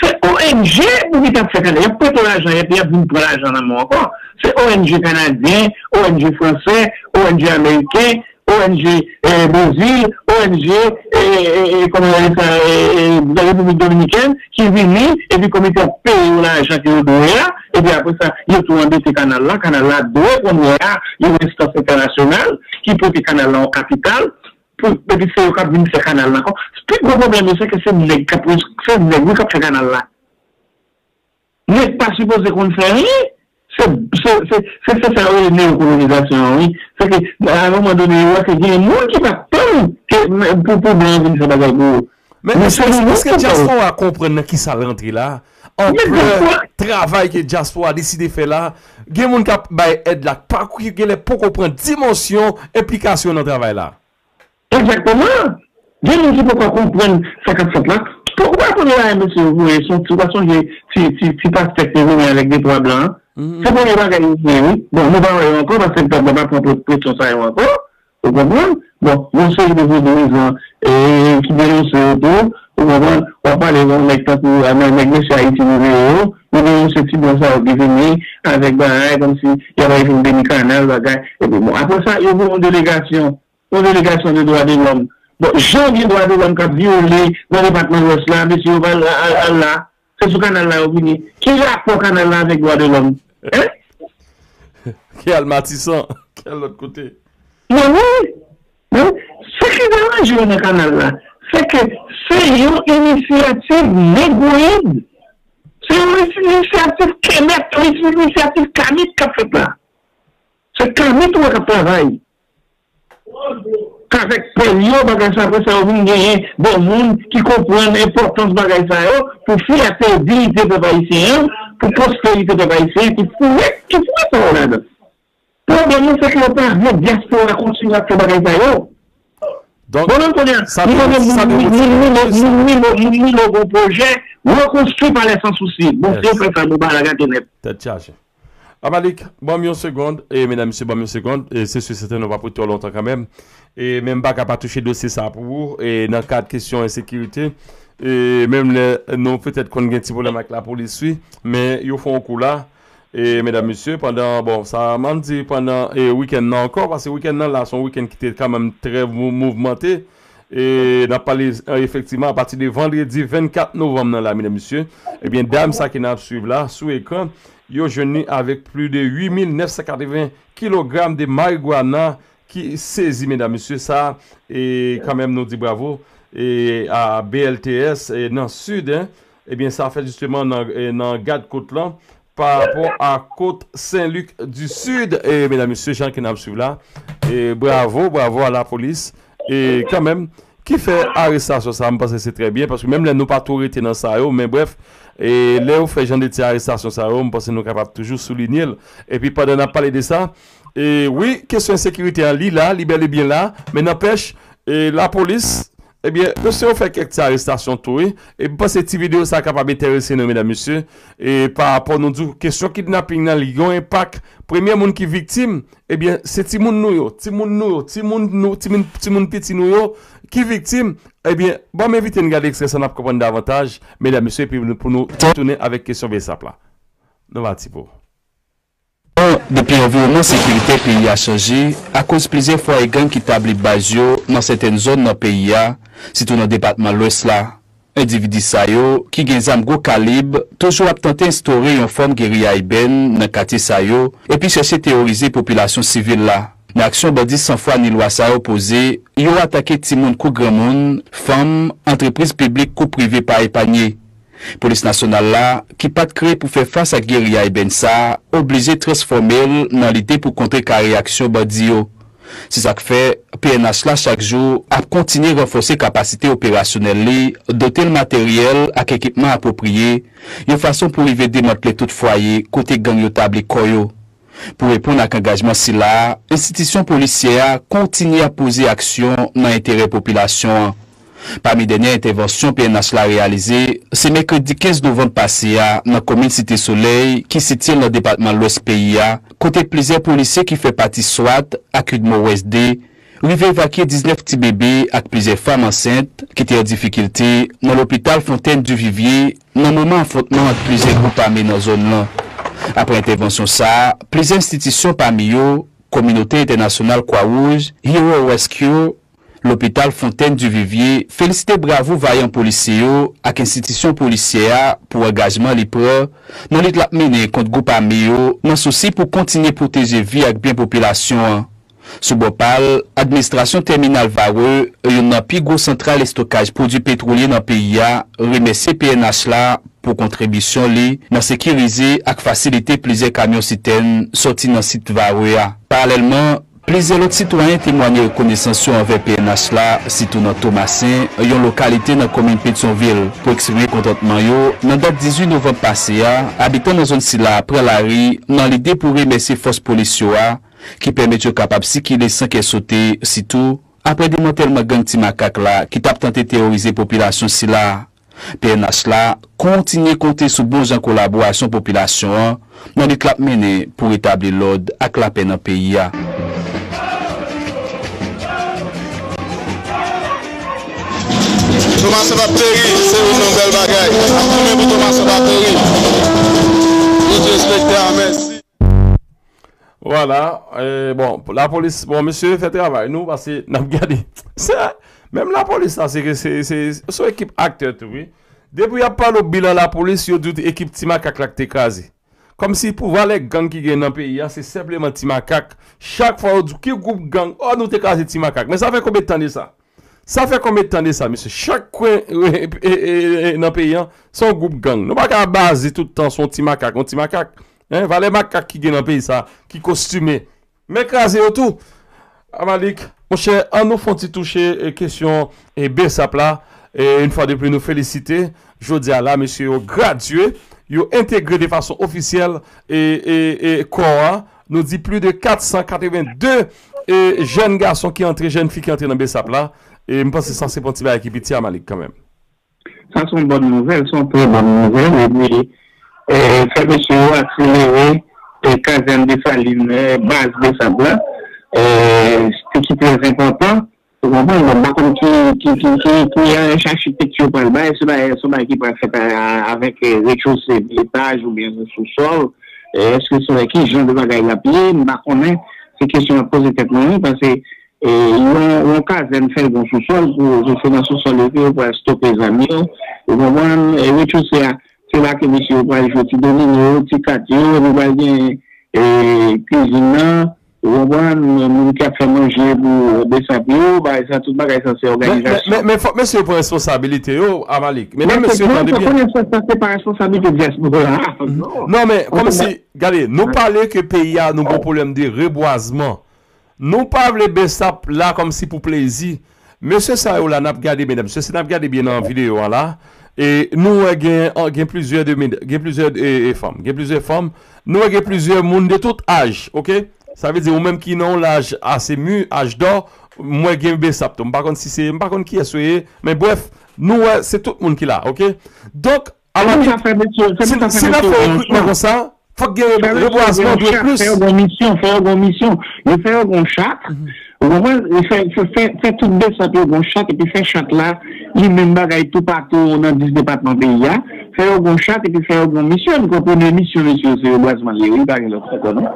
Se O N G pou ki t ap fè kanal. Y ap prete w lajan, epi y ap vin pran lajan nan men w ankò. Se O N G kanadyen, O N G fransè, O N G ameriken, O N G, eh, Brezil, O N G, eh, eh, eh, kòman yo rele sa, eh, eh, Repiblik Dominikèn, ki vini, epi komite a peye yo lajan ke yo dwe a, epi apre sa, yo tou andete kanal la, kanal la dwe kounye a yon enstans entènasyonal ki pote kanal la yon kapital, pou, epi se yo k ap vin fè kanal la ankò. Pi gwo pwoblèm yo, se ke se nèg k ap, se nèg, wi, k ap fè kanal la. Nèg pa sipoze konn fè anyen. Se, se, se, se, se sa yo rele neyokolonizasyon an, wi. Se ke, a yon moman done, yo wè ke gen moun ki pa tann ke, pou, pou blan an vin fè bagay pou yo. Men èske, èske dyaspora a konprann nan kisa l rantre la? Anplè travay ke dyaspora a deside fè la, gen moun k ap bay èd la, pa ki genlè poko pran dimansyon enplikasyon nan travay la. Egzakteman. Gen moun ki poko konprann sa k ap fèt la. Pou, ou pa sonje la, mesye, ou voye, se yon ti, ou pa sonje ti, ti, ti pastè ki te vini avèk de twa blan an? Se premye bagay yo fè, wi. Bon, nou pa wè yo ankò, paske pèp la pa pran pre-, presyon sa yo ankò. Ou konprann? Bon, yon seri de vodouyizan, e, ki denonse yo tou, ou konprann? W ap pale yon nèg tankou, a, nèg, nèg mesye Ayiti rive yo, yo denonse ti blan sa yo ki vini avèk bagay, kòmsi y ap al vin beni kanal, bagay. Epi bon, apre sa, yo voye yon delegasyon. yon delegasyon de dwa de lòm. Bon, jan gen dwa de lòm k ap vyole nan depatman Lwès la, mesye yo pa al, al, al la. Se sou kanal la yo vini. Ki rapò kanal la avèk dwa de lòm? Hein? Ki al Matisan, ki al lòt kote. Men wi, men sa ki deranje yo nan kanal la, se ke se yon inisyativ negroid. Se yon inisyativ Kemet, yon inisyativ Kamit k ap fèt la. Se Kamit ou wè k ap travay. K avèk pèl yo, bagay sa, apre sa yo vin genyen bon moun ki konprann enpòtans bagay sa yo pou fyète e diyite pèp ayisyen an, pou pwosperite pèp ayisyen an, ki foure, ki foure sa yo ladan. Pwoblèm nan se ke yo pa vle dyaspora kontinye ap fè bagay sa yo. Donk, Bon, menm kounye a, sa nou konnen moun, moun Milo, moun Milo gon pwojè rekonstwi Palè Sansousi. Bon, si yo fè sa, nou ba la gate nèt. Tèt chaje. Amalik, ban m yon segond, e medam mesye, ban m yon segond, e se si sèten nou p ap ret twò lontan kanmenm. E men m pa ka pa touche dosye sa pou ou, e nan kad kesyon ensekirite, e menm lè nou petèt konn gen ti pwoblèm ak lapolis, wi, men yo fè yon kou la, e medam mesye, pandan, bon, sa m ap di pandan e wikenn nan ankò, paske wikenn nan la, se yon wikenn ki te kanmenm trè mou- mouvmante. E n ap pale e, efektivman apati de vandredi vennkat novanm nan la, medam mesye. Ebyen, dam sa ke n ap swiv la sou ekran, yo jwenn li avèk plis de uit mil nèf san katreven kilogram de marigwana ki sezi, medam mesye. Sa, e kanmenm nou di bravo e a B L T S e nan Sid, en. Ebyen, sa fèt jisteman nan, e, nan gad kot lan, pa rapò a kot Sen Lik di Sid. E medam mesye, jan ke n ap swiv la, e bravo, bravo a lapolis. E kanmenm, ki fè arestasyon sa, m panse se trè byen, paske menm lè nou pa twò rete nan sa yo, men brèf, e lè yo fè jan de ti arestasyon sa yo, m panse nou kapab toujou soulinye l. Epi pandan n ap pale de sa, e wi, kesyon ensekirite an, li la, li bèl e byen la, men nanpèch, e lapolis, ebyen, mesye yo fè kèk ti arestasyon tou, wi. E m panse ti videyo sa kapab enterese nou, medam mesye. E pa rapò nou di w, kesyon kidnaping nan, li gen yon enpak. Premye moun ki viktim, ebyen, se timoun nou yo. Timoun nou yo, timoun nou, timoun, timoun piti nou yo ki viktim. Ebyen, ban m envite n gade ekstrè sa, n ap konprann davantaj, medam mesye, epi pou nou tounen avèk kesyon BSAP la. Nou pati pou. Depi anviwònman sekirite peyi a chanje akoz plizyè fwaye gang ki tabli baz yo nan sètèn zòn nan peyi a, sitou nan depatman Lwès la. Endividi sa yo, ki gen zam gwo kalib, toujou ap tante enstore yon fòm geriya ibèn nan katye sa yo epi chèche teworize popilasyon sivil la. Nan aksyon bandi san fwa ni lwa sa yo poze, yo atake timoun kou granmoun, fanm, antrepriz piblik kou prive pa epanye. Polis nasyonal la, ki pa t kreye pou fè fas ak geriya ibèn sa a, oblije transfòme l nan lide pou kontrekare aksyon bandi yo. Se sa k fè, P N H la chak jou ap kontinye ranfòse kapasite operasyonèl li, dote l materyèl ak ekipman apwopriye, yon fason pou rive demantle tout fwaye kote gang yo tabli kò yo. Pou reponn ak angajman sila a, enstitisyon polisyè a kontinye ap poze aksyon nan enterè popilasyon an. Pami dènye entèvansyon P N H la reyalize, se mèkredi kenz novanm pase a nan komin Site Solèy ki sitiye l nan depatman Lwès peyi a, kote plizyè polisye ki fè pati swat ak UDMOWES de rive evakye diznèf ti bebe ak plizyè fanm ansent ki te an difikilte nan lopital Fontaine du Vivier nan moman afwontman ant plizyè gwoup ame nan zòn lan. Apre entèvansyon sa a, plizyè enstitisyon pami yo, Kominote Entènasyonal Kwa Wouj, Hero Rescue, Lopital Fontaine du Vivier felisite bravo vayan polisye yo ak enstitisyon polisyè a pou angajman li pran nan lit l ap mennen kont gwoup ame yo nan sousi pou kontinye pwoteje vi ak byen popilasyon an. Sou bò pa l, administrasyon tèminal Varreux, youn nan pi gwo santral estokaj pwodui petwolye nan peyi a, remèsye P N H la pou kontribisyon li nan sekirize ak fasilite plizyè kamyon sitèn sòti nan sit Varreux a. Paralèlman, plizyè lòt sitwayen temwanye rekonesans yo anvè P N H la, sitou nan Tomasen, yon lokalite nan komin Petyonvil, pou eksprime kontantman yo. Nan dat dizuit novanm pase a, abitan nan zòn sila pran lari nan lide pou remèsye fòs polis yo a, ki pèmèt yo kapab sikile san kè sote, sitou apre demantèlman gang Ti Makak la ki t ap tante teworize popilasyon sila. P N H la kontinye konte sou bon jan kolaborasyon popilasyon an nan lit l ap mennen pou retabli lòd ak lapè nan peyi a. Tomasen p ap peri, se youn nan bèl bagay. N ap goumen pou Tomasen pa peri. Bondye respekte a, mèsi. Vwala, e, bon, lapolis, bon, mesye, fè travay nou, paske n ap gade. Se, menm lapolis la, se, se, se, se yon ekip aktè tou, wi. Depi y ap pale w bilan lapolis, yo di w ekip Ti Makak la ki te kraze. Kòmsi pou valè gang ki gen nan peyi a, se senpleman Ti Makak. Chak fwa yo di w ki gwoup gang, o, nou te kraze Ti Makak. Men sa fè konbyen tan de sa? Sa fè konbyen tan de sa, mesye? Chak kwen e, e, e, e, nan peyi an, se yon gwoup gang. Nou pa ka baze tout tan sou yon Ti Makak, yon Ti Makak. Hein, valè makak ki gen nan peyi sa, ki kostime. Men kraze yo tou. Amalik, monchè, an nou fè yon ti touche e, kesyon e, BSAP la. E, yon fwa de pli, nou felisite. Jodi a la, mesye yo gradye, yo entegre de fason ofisyèl e, e, e kò a. Nou di plis de kat san katreven de e, jèn gason ki antre, jèn fi ki antre nan BSAP la. E m panse sa se pa yon ti bagay ki piti, Amalik, kanmenm. Sa se yon bòn nouvèl, se yon trè bòn nouvèl. Epi, e, fè mesye yo akselere e, kazèn Desalin, e, baz BSAP la, e, se ki trè enpòtan. Ou konprann? Bon, m pa konn ki, ki, ki, ki, ki, e, achitekti yo pral bay, se bagay, se bagay ki pral fèt a, a, avèk, e, rechose, etaj oubyen sousòl. E, èske se ki jan de bagay l ap ye? M pa konnen. Se kesyon m ap poze tèt mwen, wi, paske e, yon, yon kazèn fè l gon sousòl pou, se nan sousòl yo ke yo pral stoke zam yo. Ou konprann? E, rechose a, se la ke mesye yo pral jwe ti domino yo, ti kat yo, nou pral gen, e, kwizin nan, ou konprann? Moun ki ap fè manje pou BSAP yo, bagay sa, tout bagay sa, se òganizasyon. Men, men, men fòk mesye yo pran responsabilite yo, Amalik. Men, men mesye yo pran de byen. Konnen sa, sa se pa responsabilite dyaspora a. Non, men, kòmsi, gade, nou pale ke peyi a, nou gon pwoblèm de rebwazman. Nou pa vle BSAP la kòmsi pou plezi. Mesye sa yo la n ap gade, medam, mesye, si n ap gade byen nan videyo a la, e nou wè gen, an, gen plizyè de med-, gen plizyè, e, e, fanm, gen plizyè fanm, nou wè gen plizyè moun de tout aj, oke? Sa vle di ou menm ki nan yon laj ase mi, aj dò, m wè gen BSAP tou. M pa konn si se, m pa konn kiyès ou ye, men brèf, nou wè se tout moun ki la, oke? Donk, Alò, si, si n ap fè rekrutman konsa, fòk gen rebwazman, dwe plis. Fè yo gon misyon, fè yo gon misyon. Yo fè yo gon chat. Ou konprann? Fè, fè, fè, fè tout BSAP yo gon chat, epi fè chat la, li menm bagay toupatou nan dis depatman peyi a. Fè yo gon chat, epi fè yo gon misyon. Nou konn premye misyon, mesye, se rebwazman li ye, wi, pa gen lòt ankò, non.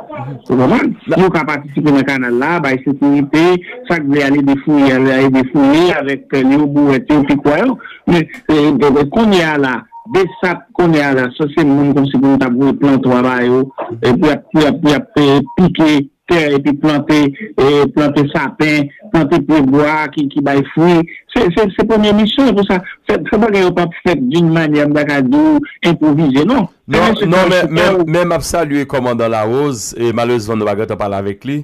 Ou konprann? Yo ka patisipe nan kanal la, bay sekirite, sa k vle ale defouye, ale defouye avèk, e, yo bouwèt yo, pikwa yo. Men, e, e, e, kounye a la, BSAP kounye a la, sa se moun kòmsi pou nou t ap voye plantwa ba yo, epi y ap, y ap, y ap, e, pike tè, epi plante, e, plante sapen, plante pye bwa ki, ki bay fwi. Se, se, se premye misyon, e pou sa, fè, fè bagay yo p ap fèt d'une manière, m ta ka di w, enpwovize, non. Non, non, men, men, men m ap salye kòmandan Larose, e malerezman nou pa gentan pale avèk li.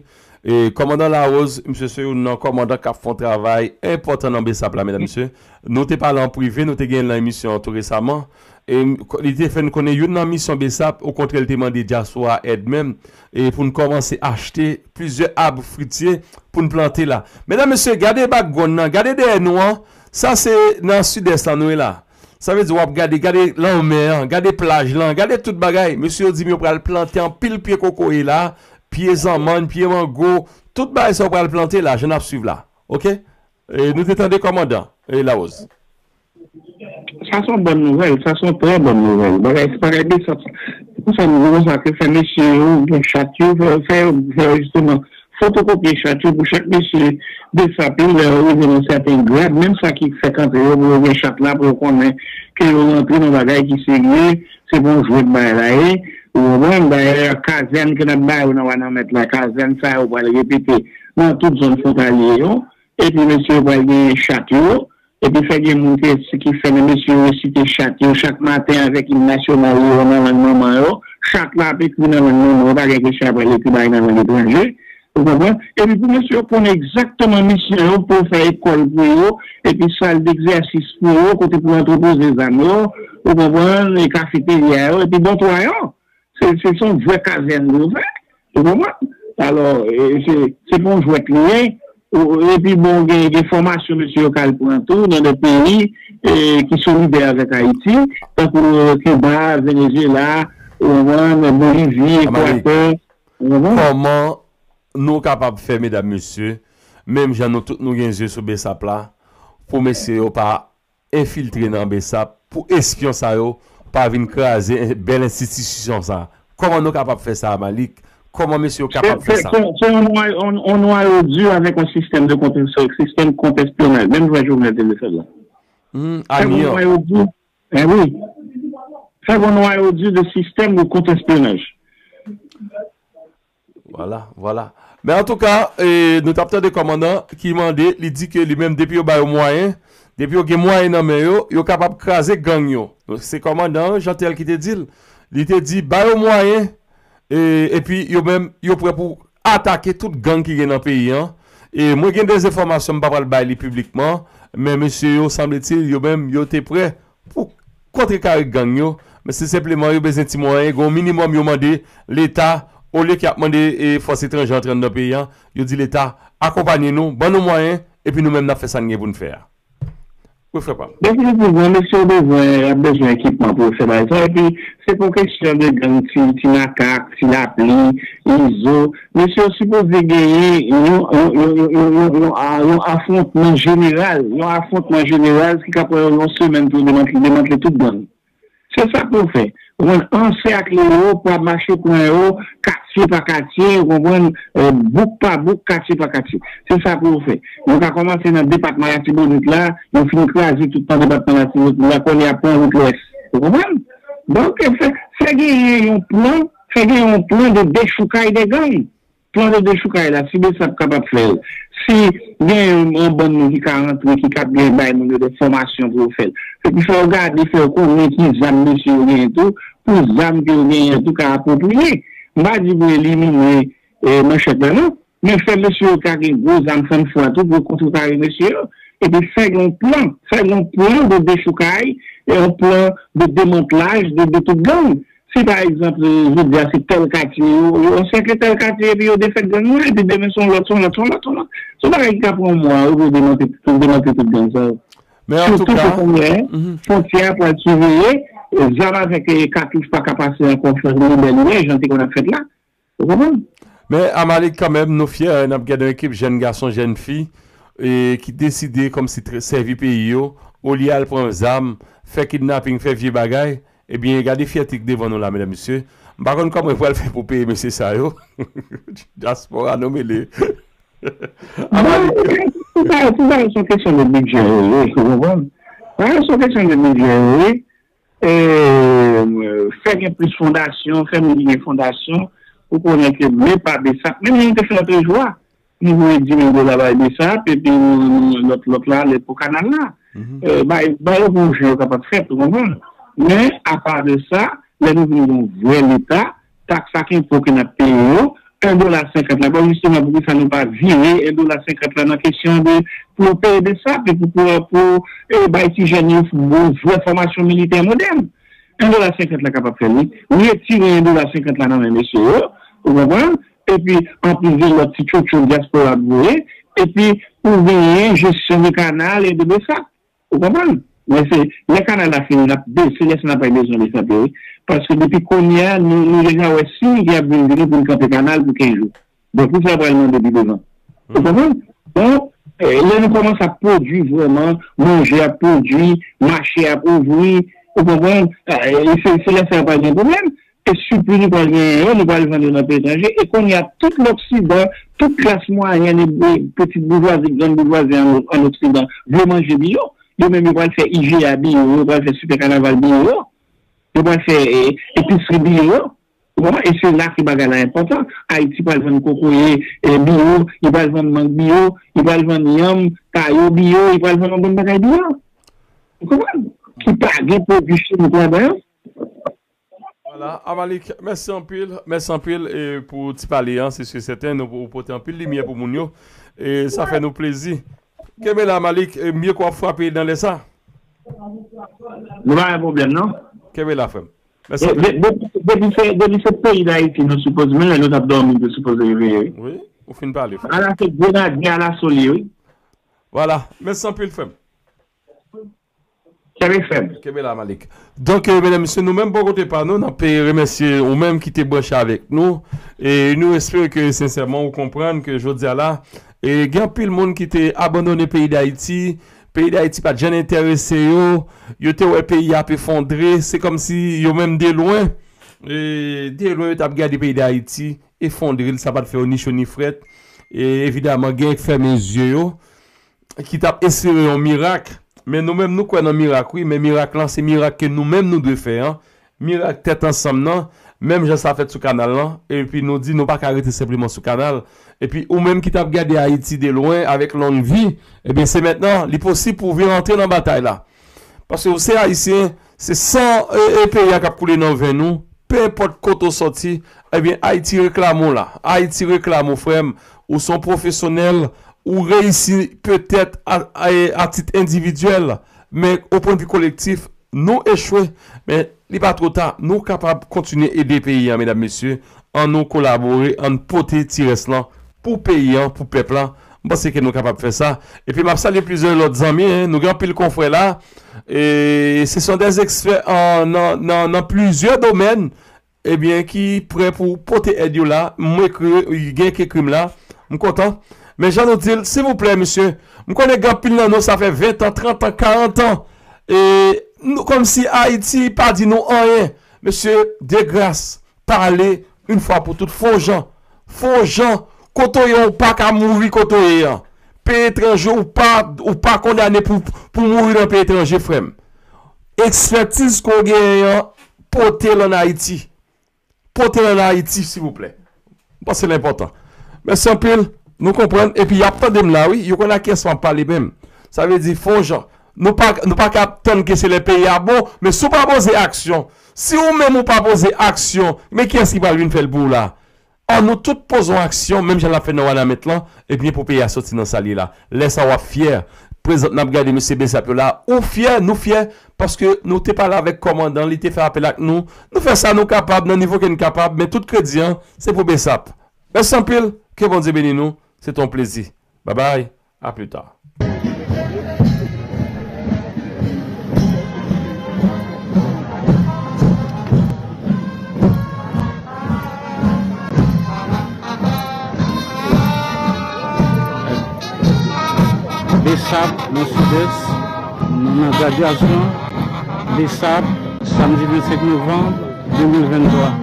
E, kòmandan Larose, misye se youn nan kòmandan k ap fè yon travay enpòtan nan BSAP la, medam, mesye. Nou te pale an prive, nou te genyen l nan emisyon an tou resaman. E m, li te fè n konnen youn nan misyon BSAP, okontrè, li te mande dyaspora èd menm, e pou n kòmanse achte plizyè ab fritye pou n plante la. Medam, mesye, gade background nan, gade dèyè nou an. Sa se nan sidès la nou ye la. Sa vle di w ap gade, gade lanmè an, gade plaj lan, gade tout bagay. Mesye yo di m yo pral plante anpil pye kokoye la, pye zanmann, pye mango, tout bagay sa yo pral plante la, jan n ap swiv la. Oke? E nou te tande kòmandan, e Larose. Sa se yon bòn nouvèl, sa se yon trè bòn nouvèl. Bagay, bagay BSAP sa. Se pou sa nou di konsa ke fè mesye yo, gen chat yo, fè, fè, fè yo jisteman fotokopye chat yo pou chak mesye BSAP yo, lè yo rive nan sèten grad, menm sa ki fèk antre yo, pou yo gen chat la, pou yo konnen ke yo rantre nan bagay ki serye, se pa yon jwèt bagay la ye. Ou konprann? Dayè, kazèn ke n ap ba yo nan Wanament la, kazèn sa yo pral repete nan tout zòn fwontalye yo. Epi mesye yo pral gen chat yo. Epi fè gen moun ki, ki fè nan mesye yo resite chat yo chak maten avèk im nasyonal yo nan lang manman yo. Chat la ap ekri nan lang manman yo, pa gen kesyon ap al ekri bagay nan lang etranje. Ou konprann? Epi pou mesye yo konnen egzakteman misyon yo, pou yo fè ekòl pou yo, epi sal degzèsis pou yo, kote pou yo antrepoze zam yo, ou konprann, e kafeterya yo, epi dòtwa yo. Se, se, se yon vrè kazèn yo fè. Ou konprann? Alò, e, se, se pa yon jwèt li ye. Ou, epi bon, gen, gen fòmasyon mesye yo ka al pran tou nan de peyi, e, ki solidè avèk Ayiti, tankou, e, Kiba, Venezuela, ou konprann, Bolivi, Ekwatè, ou konprann? Kòman nou kapab fè, medam, mesye, menm jan nou tout nou gen zye sou BSAP la, pou mesye yo pa enfiltre nan BSAP, pou espyon sa yo pa vin kraze bèl enstitisyon sa. Kòman nou kapab fè sa, Malik? Kòman mesye yo kapab fè sa? Se yon nwayo di avèk yon sistèm de kont, sistèm kont espyonaj, menm jan Jovenel te vle fè l la. Fè yon nwayo di, eh wi, fè yon nwayo di de sistèm de kont espyonaj. Vwala, vwala. Men antouka, e, nou t ap tande kòmandan ki mande, li di ke li menm, depi yo ba yo mwayen, depi yo gen mwayen nan men yo, yo kapab kraze gang yo. Se kòmandan Jeantel ki te di l. Li te di, ba yo mwayen, e, epi yo menm, yo prè pou atake tout gang ki gen nan peyi an. E mwen gen de enfòmasyon, m pa pral bay li piblikman, men mesye yo, sanbletil, yo menm, yo te prè pou kontrekare gang yo, men se senpleman yo bezwen ti mwayen, gen yon minimòm yo mande Leta, olye ke y ap mande e, fòs etranje antre anndan peyi an, yo di Leta, akonpanye nou, ban nou mwayen, epi nou menm n ap fè sa n gen pou n fè a. Wi, frè pa m. Definitivman, mesye yo bezwen, y ap bezwen ekipman pou yo fè bagay sa, epi se pa yon kesyon de gang ti, ti makak, ti lapli, izo, mesye yo sipoze genyen yon, yon, yon, yon, yon, yon, yon, a- yon afwontman jeneral, yon afwontman jeneral ki ka pran yon semèn pou yo demantle, demantle tout gang. Se sa pou yo fè. Ou konprann? Ansèkle yo, pou ap mache pran yo, katye pa katye, ou konprann? Bouk pa bouk, katye pa katye. Se sa pou yo fè. Nou ka kòmanse nan depatman Latibonit la, yo fin kraze tout nan depatman Latibonit la, kounye a pran wout lwès. Ou konprann? Donk, fè, fè genyen yon plan, fè genyen yon plan de dechoukay de gang. Plan de dechoukay la, si BSAP kapab fè l, si gen yon bann moun ki ka rantre, ki kab gen bay moun yo de fòmasyon pou yo fè l, se pou fè yo gade, fè yo konnen ki zam mesye yo genyen tou, pou zam ke yo genyen tou ka apwopriye. M pa di pou elimine manchèt la non, men fè mesye yo ka gen gwo zam sannfwa tou pou yo kontrekare mesye yo. Epi fè gen yon plan, fè gen yon plan de dechoukay, yon plan de demantlaj de, de tout gang. Si pa egzanp, jodi a se tèl katye, yo, yo ansèkle tèl katye epi yo defèt gang nan, epi demen se yon lòt, se yon lòt, se yon lòt, se yon lòt. Se yon bagay ki ka pran mwa wi pou yo demantle, pou yo demantle tout gang sa yo. Sitou ke kounye a, fwontyè a pral siveye, zam avèk katouch pa ka pase ankò, fè libè libè, jan te konn ap fèt la. Ou konprann? Men Amalik kanmenm, nou fyè, n ap gade yon ekip jèn gason, jèn fi, e, ki deside kòmsi sèvi peyi yo, olye al pran zam, fè kidnaping, fè vye bagay, Ebyen, gade fyète k devan nou la, medam, mesye. M pa konn kòman yo pral fè pou peye mesye sa yo. Dyaspora nou mele. Bon, pou sa, pou sa, se yon kesyon de bidjè yo ye, ou konprann? Sa se yon kesyon de bidjè yo ye. E, fè gen plis fondasyon, fè moun ki gen fondasyon, ou konnen ke men pa BSAP, menm jan nou te fè lòt jou a. Nou voye dis mil dola bay BSAP, epi nou, nou, lòt, lòt la ale pou kanal la. Bay, bay yo pou jan yo kapab fèt, ou konprann? Men, apa de sa, lè nou vin gen yon vrè Leta, taks ak enpo ke n ap peye yo, en dola senkant la, bon, jisteman, poukisa nou pa vire en dola senkant la nan kesyon de, pou yo peye BSAP, epi pou, pou, pou e, bay ti jèn yo yon vrè fòmasyon militè modèn? En dola senkant la kapab fè l, wi. Retire en dola senkant la nan men mesye yo, ou konprann? Epi, anplis de lòt ti tchotcho dyaspora ap voye, epi ou genyen jesyon de kanal e de BSAP. Ou konprann? Men se lè kanal la fini, n ap de, se lè sa n ap bay bezwen BSAP yo, wi. Paske depi kounye a, nou, nou deja wè siy ki ap vin vini pou n kanpe kanal pou kenz jou. Donk, poukisa yo pral mande pi devan? Ou konprann? Donk, lè nou kòmanse ap pwodui vrèman, manje ap pwodui, mache ap ouvri, ou konprann? Se, se lè sa yo pral gen pwoblèm. E sipli nou pral genyen yo, nou pral vann yo nan peyi etranje. E kounye a, tout loksidan, tout klas mwayèn, e, e pitit boujwazi, grann boujwazi an, an loksidan, vle manje biyo. Yo menm yo pral fè IGA biyo, yo pral fè Sipè Kanaval biyo, yo pral fè e, episri biyo. Bon, e se la ke bagay la enpòtan. Ayiti pral vann kokoye e, biyo, li pral vann mang biyo, li pral vann yanm, tayo biyo, li pral vann yon bann bagay biyo. Ou konprann? Ki pa gen pwodui chimik ladan yo. Vwala, Amalik, mèsi anpil, mèsi anpil e, pou ti pale an, se si sèten, nou ou pote anpil limyè pou moun yo. E sa fè nou plezi. Kenbe la, Amalik, e, mye k w ap frape nan lè sa. Nou pa gen pwoblèm, non? Kenbe la, frè m. Mèsi anpil. Depi se, depi se peyi Dayiti nou sipoze, men lè nou t ap dòmi, nou te sipoze reveye, wi. Wi, ou fin pale, frè m. Ala se grenadye alaso li ye, wi. Vwala, mèsi anpil, frè m. Kenbe fèm. Kenbe la, Malik. Donk, e, medam, mesye, nou menm, bò kote pa nou, n ap, e, remèsye ou menm ki te branche avèk nou. E nou espere ke, sensèman, ou konprann ke jodi a la, e, gen anpil moun ki te abandone peyi Dayiti. Peyi Dayiti pa t janm enterese yo. Yo te wè peyi a ap efondre. Se kòmsi yo menm de lwen, E, de lwen, yo t ap gade peyi Dayiti efondre, sa pa t fè yo ni cho ni frèt. E, evidaman, gen k fèmen zye yo, ki t ap espere yon mirak. Men nou menm, nou kwè nan mirak, wi, men mirak lan, se mirak ke nou menm nou dwe fè an. Mirak tèt ansanm nan, menm jan sa fèt sou kanal lan, epi nou di nou pa ka rete senpleman sou kanal. Epi ou menm ki t ap gade Ayiti de lwen avèk long vi, ebyen, se mentnan, li posib pou w vin antre nan batay la. Paske ou se Ayisyen, se san e, e peyi a k ap koule nan venn ou, pe enpòt kote w sòti, ebyen, Ayiti reklame w la. Ayiti reklame w, frè m. Ou se yon pwofesyonèl, ou reyisi petèt a, a, a tit endividyèl, men o pwennvi kolektif, nou echwe. Men li pa twò ta, nou kapab kontinye ede peyi a, medam, mesye. Ann nou kolabore, ann pote ti rès lan pou peyi an, pou pèp la. M panse ke nou kapab fè sa. Epi m ap salye plizyè lòt zanmi, en. Nou gen anpil konfrè la. E se son dè ekspè an, nan, nan, nan plizyè domèn, ebyen, ki prè pou pote èd yo la. M ekri, gen k ekri m la. M kontan. Men jan nou di l, silvouplè, mesye, m konnen gen anpil nan nou, sa fè ven an, tran an, karant an. E nou, kòmsi Ayiti pa di nou anyen. Mesye, de gras, pale, yon fwa pou tout, fè w jan. Fè w jan, kote w ye, ou pa ka mouri kote w ye an. Peyi etranje, ou pa, ou pa kondane pou, pou mouri nan peyi etranje, frè m. Ekspètiz ke w genyen an, pote l ann Ayiti. Pote l ann Ayiti, silvouplè. M panse l enpòtan. Mèsi anpil. Nou konprann. Epi y ap tande m la, wi. Yo konn a kiyès m ap pale menm. Sa vle di, fè w jan. Nou pa, nou pa ka ap tann ke se lè peyi a bon, men si w pa poze aksyon, si ou menm ou pa poze aksyon, men kiyès ki pral vin fè l pou ou la? An nou tout poze yon aksyon, menm jan l ap fè nan Wanament lan, ebyen pou peyi a soti nan sa l ye la. Lè sa w ap fyè. Prezan n ap gade mesye Besap yo la, ou fyè, nou fyè, paske nou te pale avèk kòmandan, li te fè apèl ak nou. Nou fè sa nou kapab, nan nivo ke n kapab, men tout kredi an, se pou Besap. Mèsi anpil, ke Bondye beni nou, se te yon plezi. Babay, a pli ta. Besap nan Sidès, nou nan gradyasyon Besap, samdi vennsenk novanm de mil venntwa.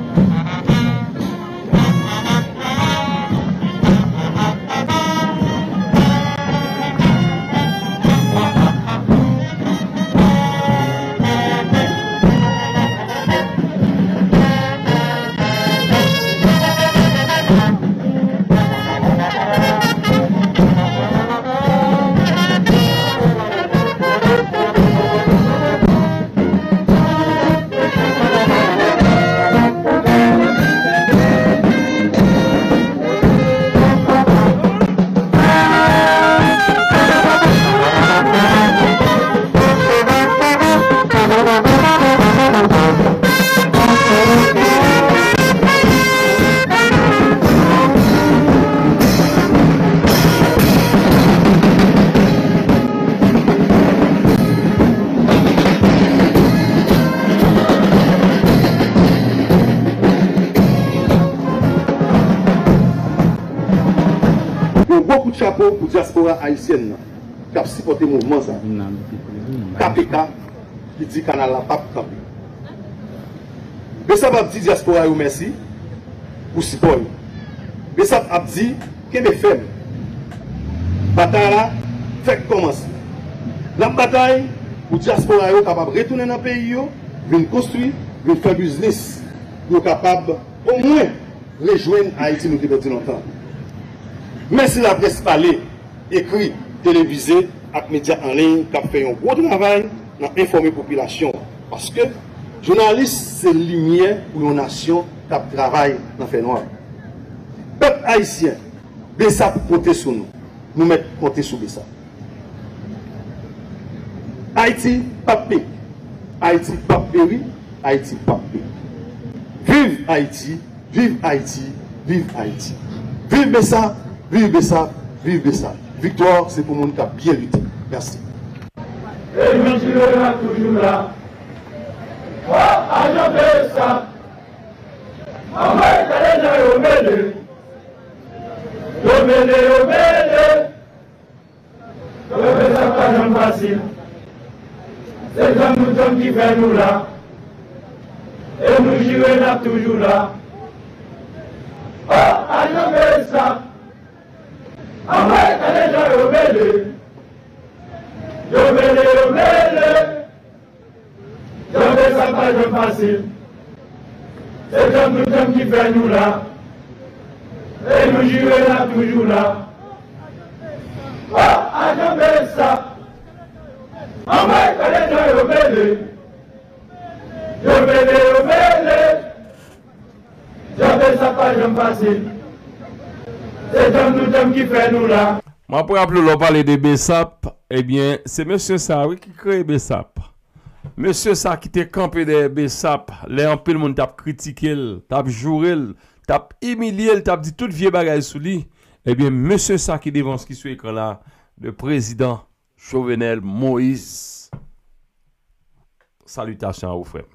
Yon gwo kout chapo pou dyaspora ayisyèn nan k ap sipòte mouvman sa. K P K ki di kanal la p ap kanpe. Besap ap di dyaspora yo mèsi pou sipò yo. Besap ap di kenbe fèm. Batay la fèk kòmanse. N ap batay pou dyaspora yo kapab retounen nan peyi yo, vin konstwi, vin fè biznis, pou yo kapab omwen rejwenn Ayiti nou te pèdi lontan. Mèsi laprès pale, ekri, televize ak medya an liy k ap fè yon gwo travay nan enfòme popilasyon an. Paske jounalis se limyè pou yon nasyon k ap travay nan fènwa. Pèp ayisyen, Besap konte sou nou. Nou mèt konte sou Besap. Ayiti p ap peri. Ayiti p ap peri. Ayiti p ap peri. Viv Ayiti, viv Ayiti, viv Ayiti. Viv Besap, viv Besap, viv Besap. Viktwa se pou moun k ap byen lite. Mèsi. E jodi yo la toujou la. Fò ajan Besap. Anmwey, gade jan yo mele. Yo mele, yo mele. Yo fè sa pa janm fasil. Se djanm nou djanm ki fè nou la. E nou jire n ap toujou la. O, ajan BSAP. Anmwey, gade jan yo mele. Yo mele, yo mele. Jan BSAP pa janm fasil. Se djanm nou djanm ki fè nou la. E nou jire n ap toujou la. O, ajan BSAP. Anmwey, gade jan yo mele. Yo mele, yo mele. Jan BSAP pa janm fasil. Se djanm nou djanm ki fè nou la. M ap raple w, lè w pale de BSAP, ebyen, se mesye sa a, wi, ki kreye BSAP. Mesye sa a ki te kanpe dèyè BSAP, lè anpil moun t ap kritike l, t ap joure l, t ap imilye l, t ap di tout vye bagay sou li, ebyen, mesye sa a ki devan, ki sou ekran la, le prezidan Jovenel Moïse. Salitasyon a ou, frè m.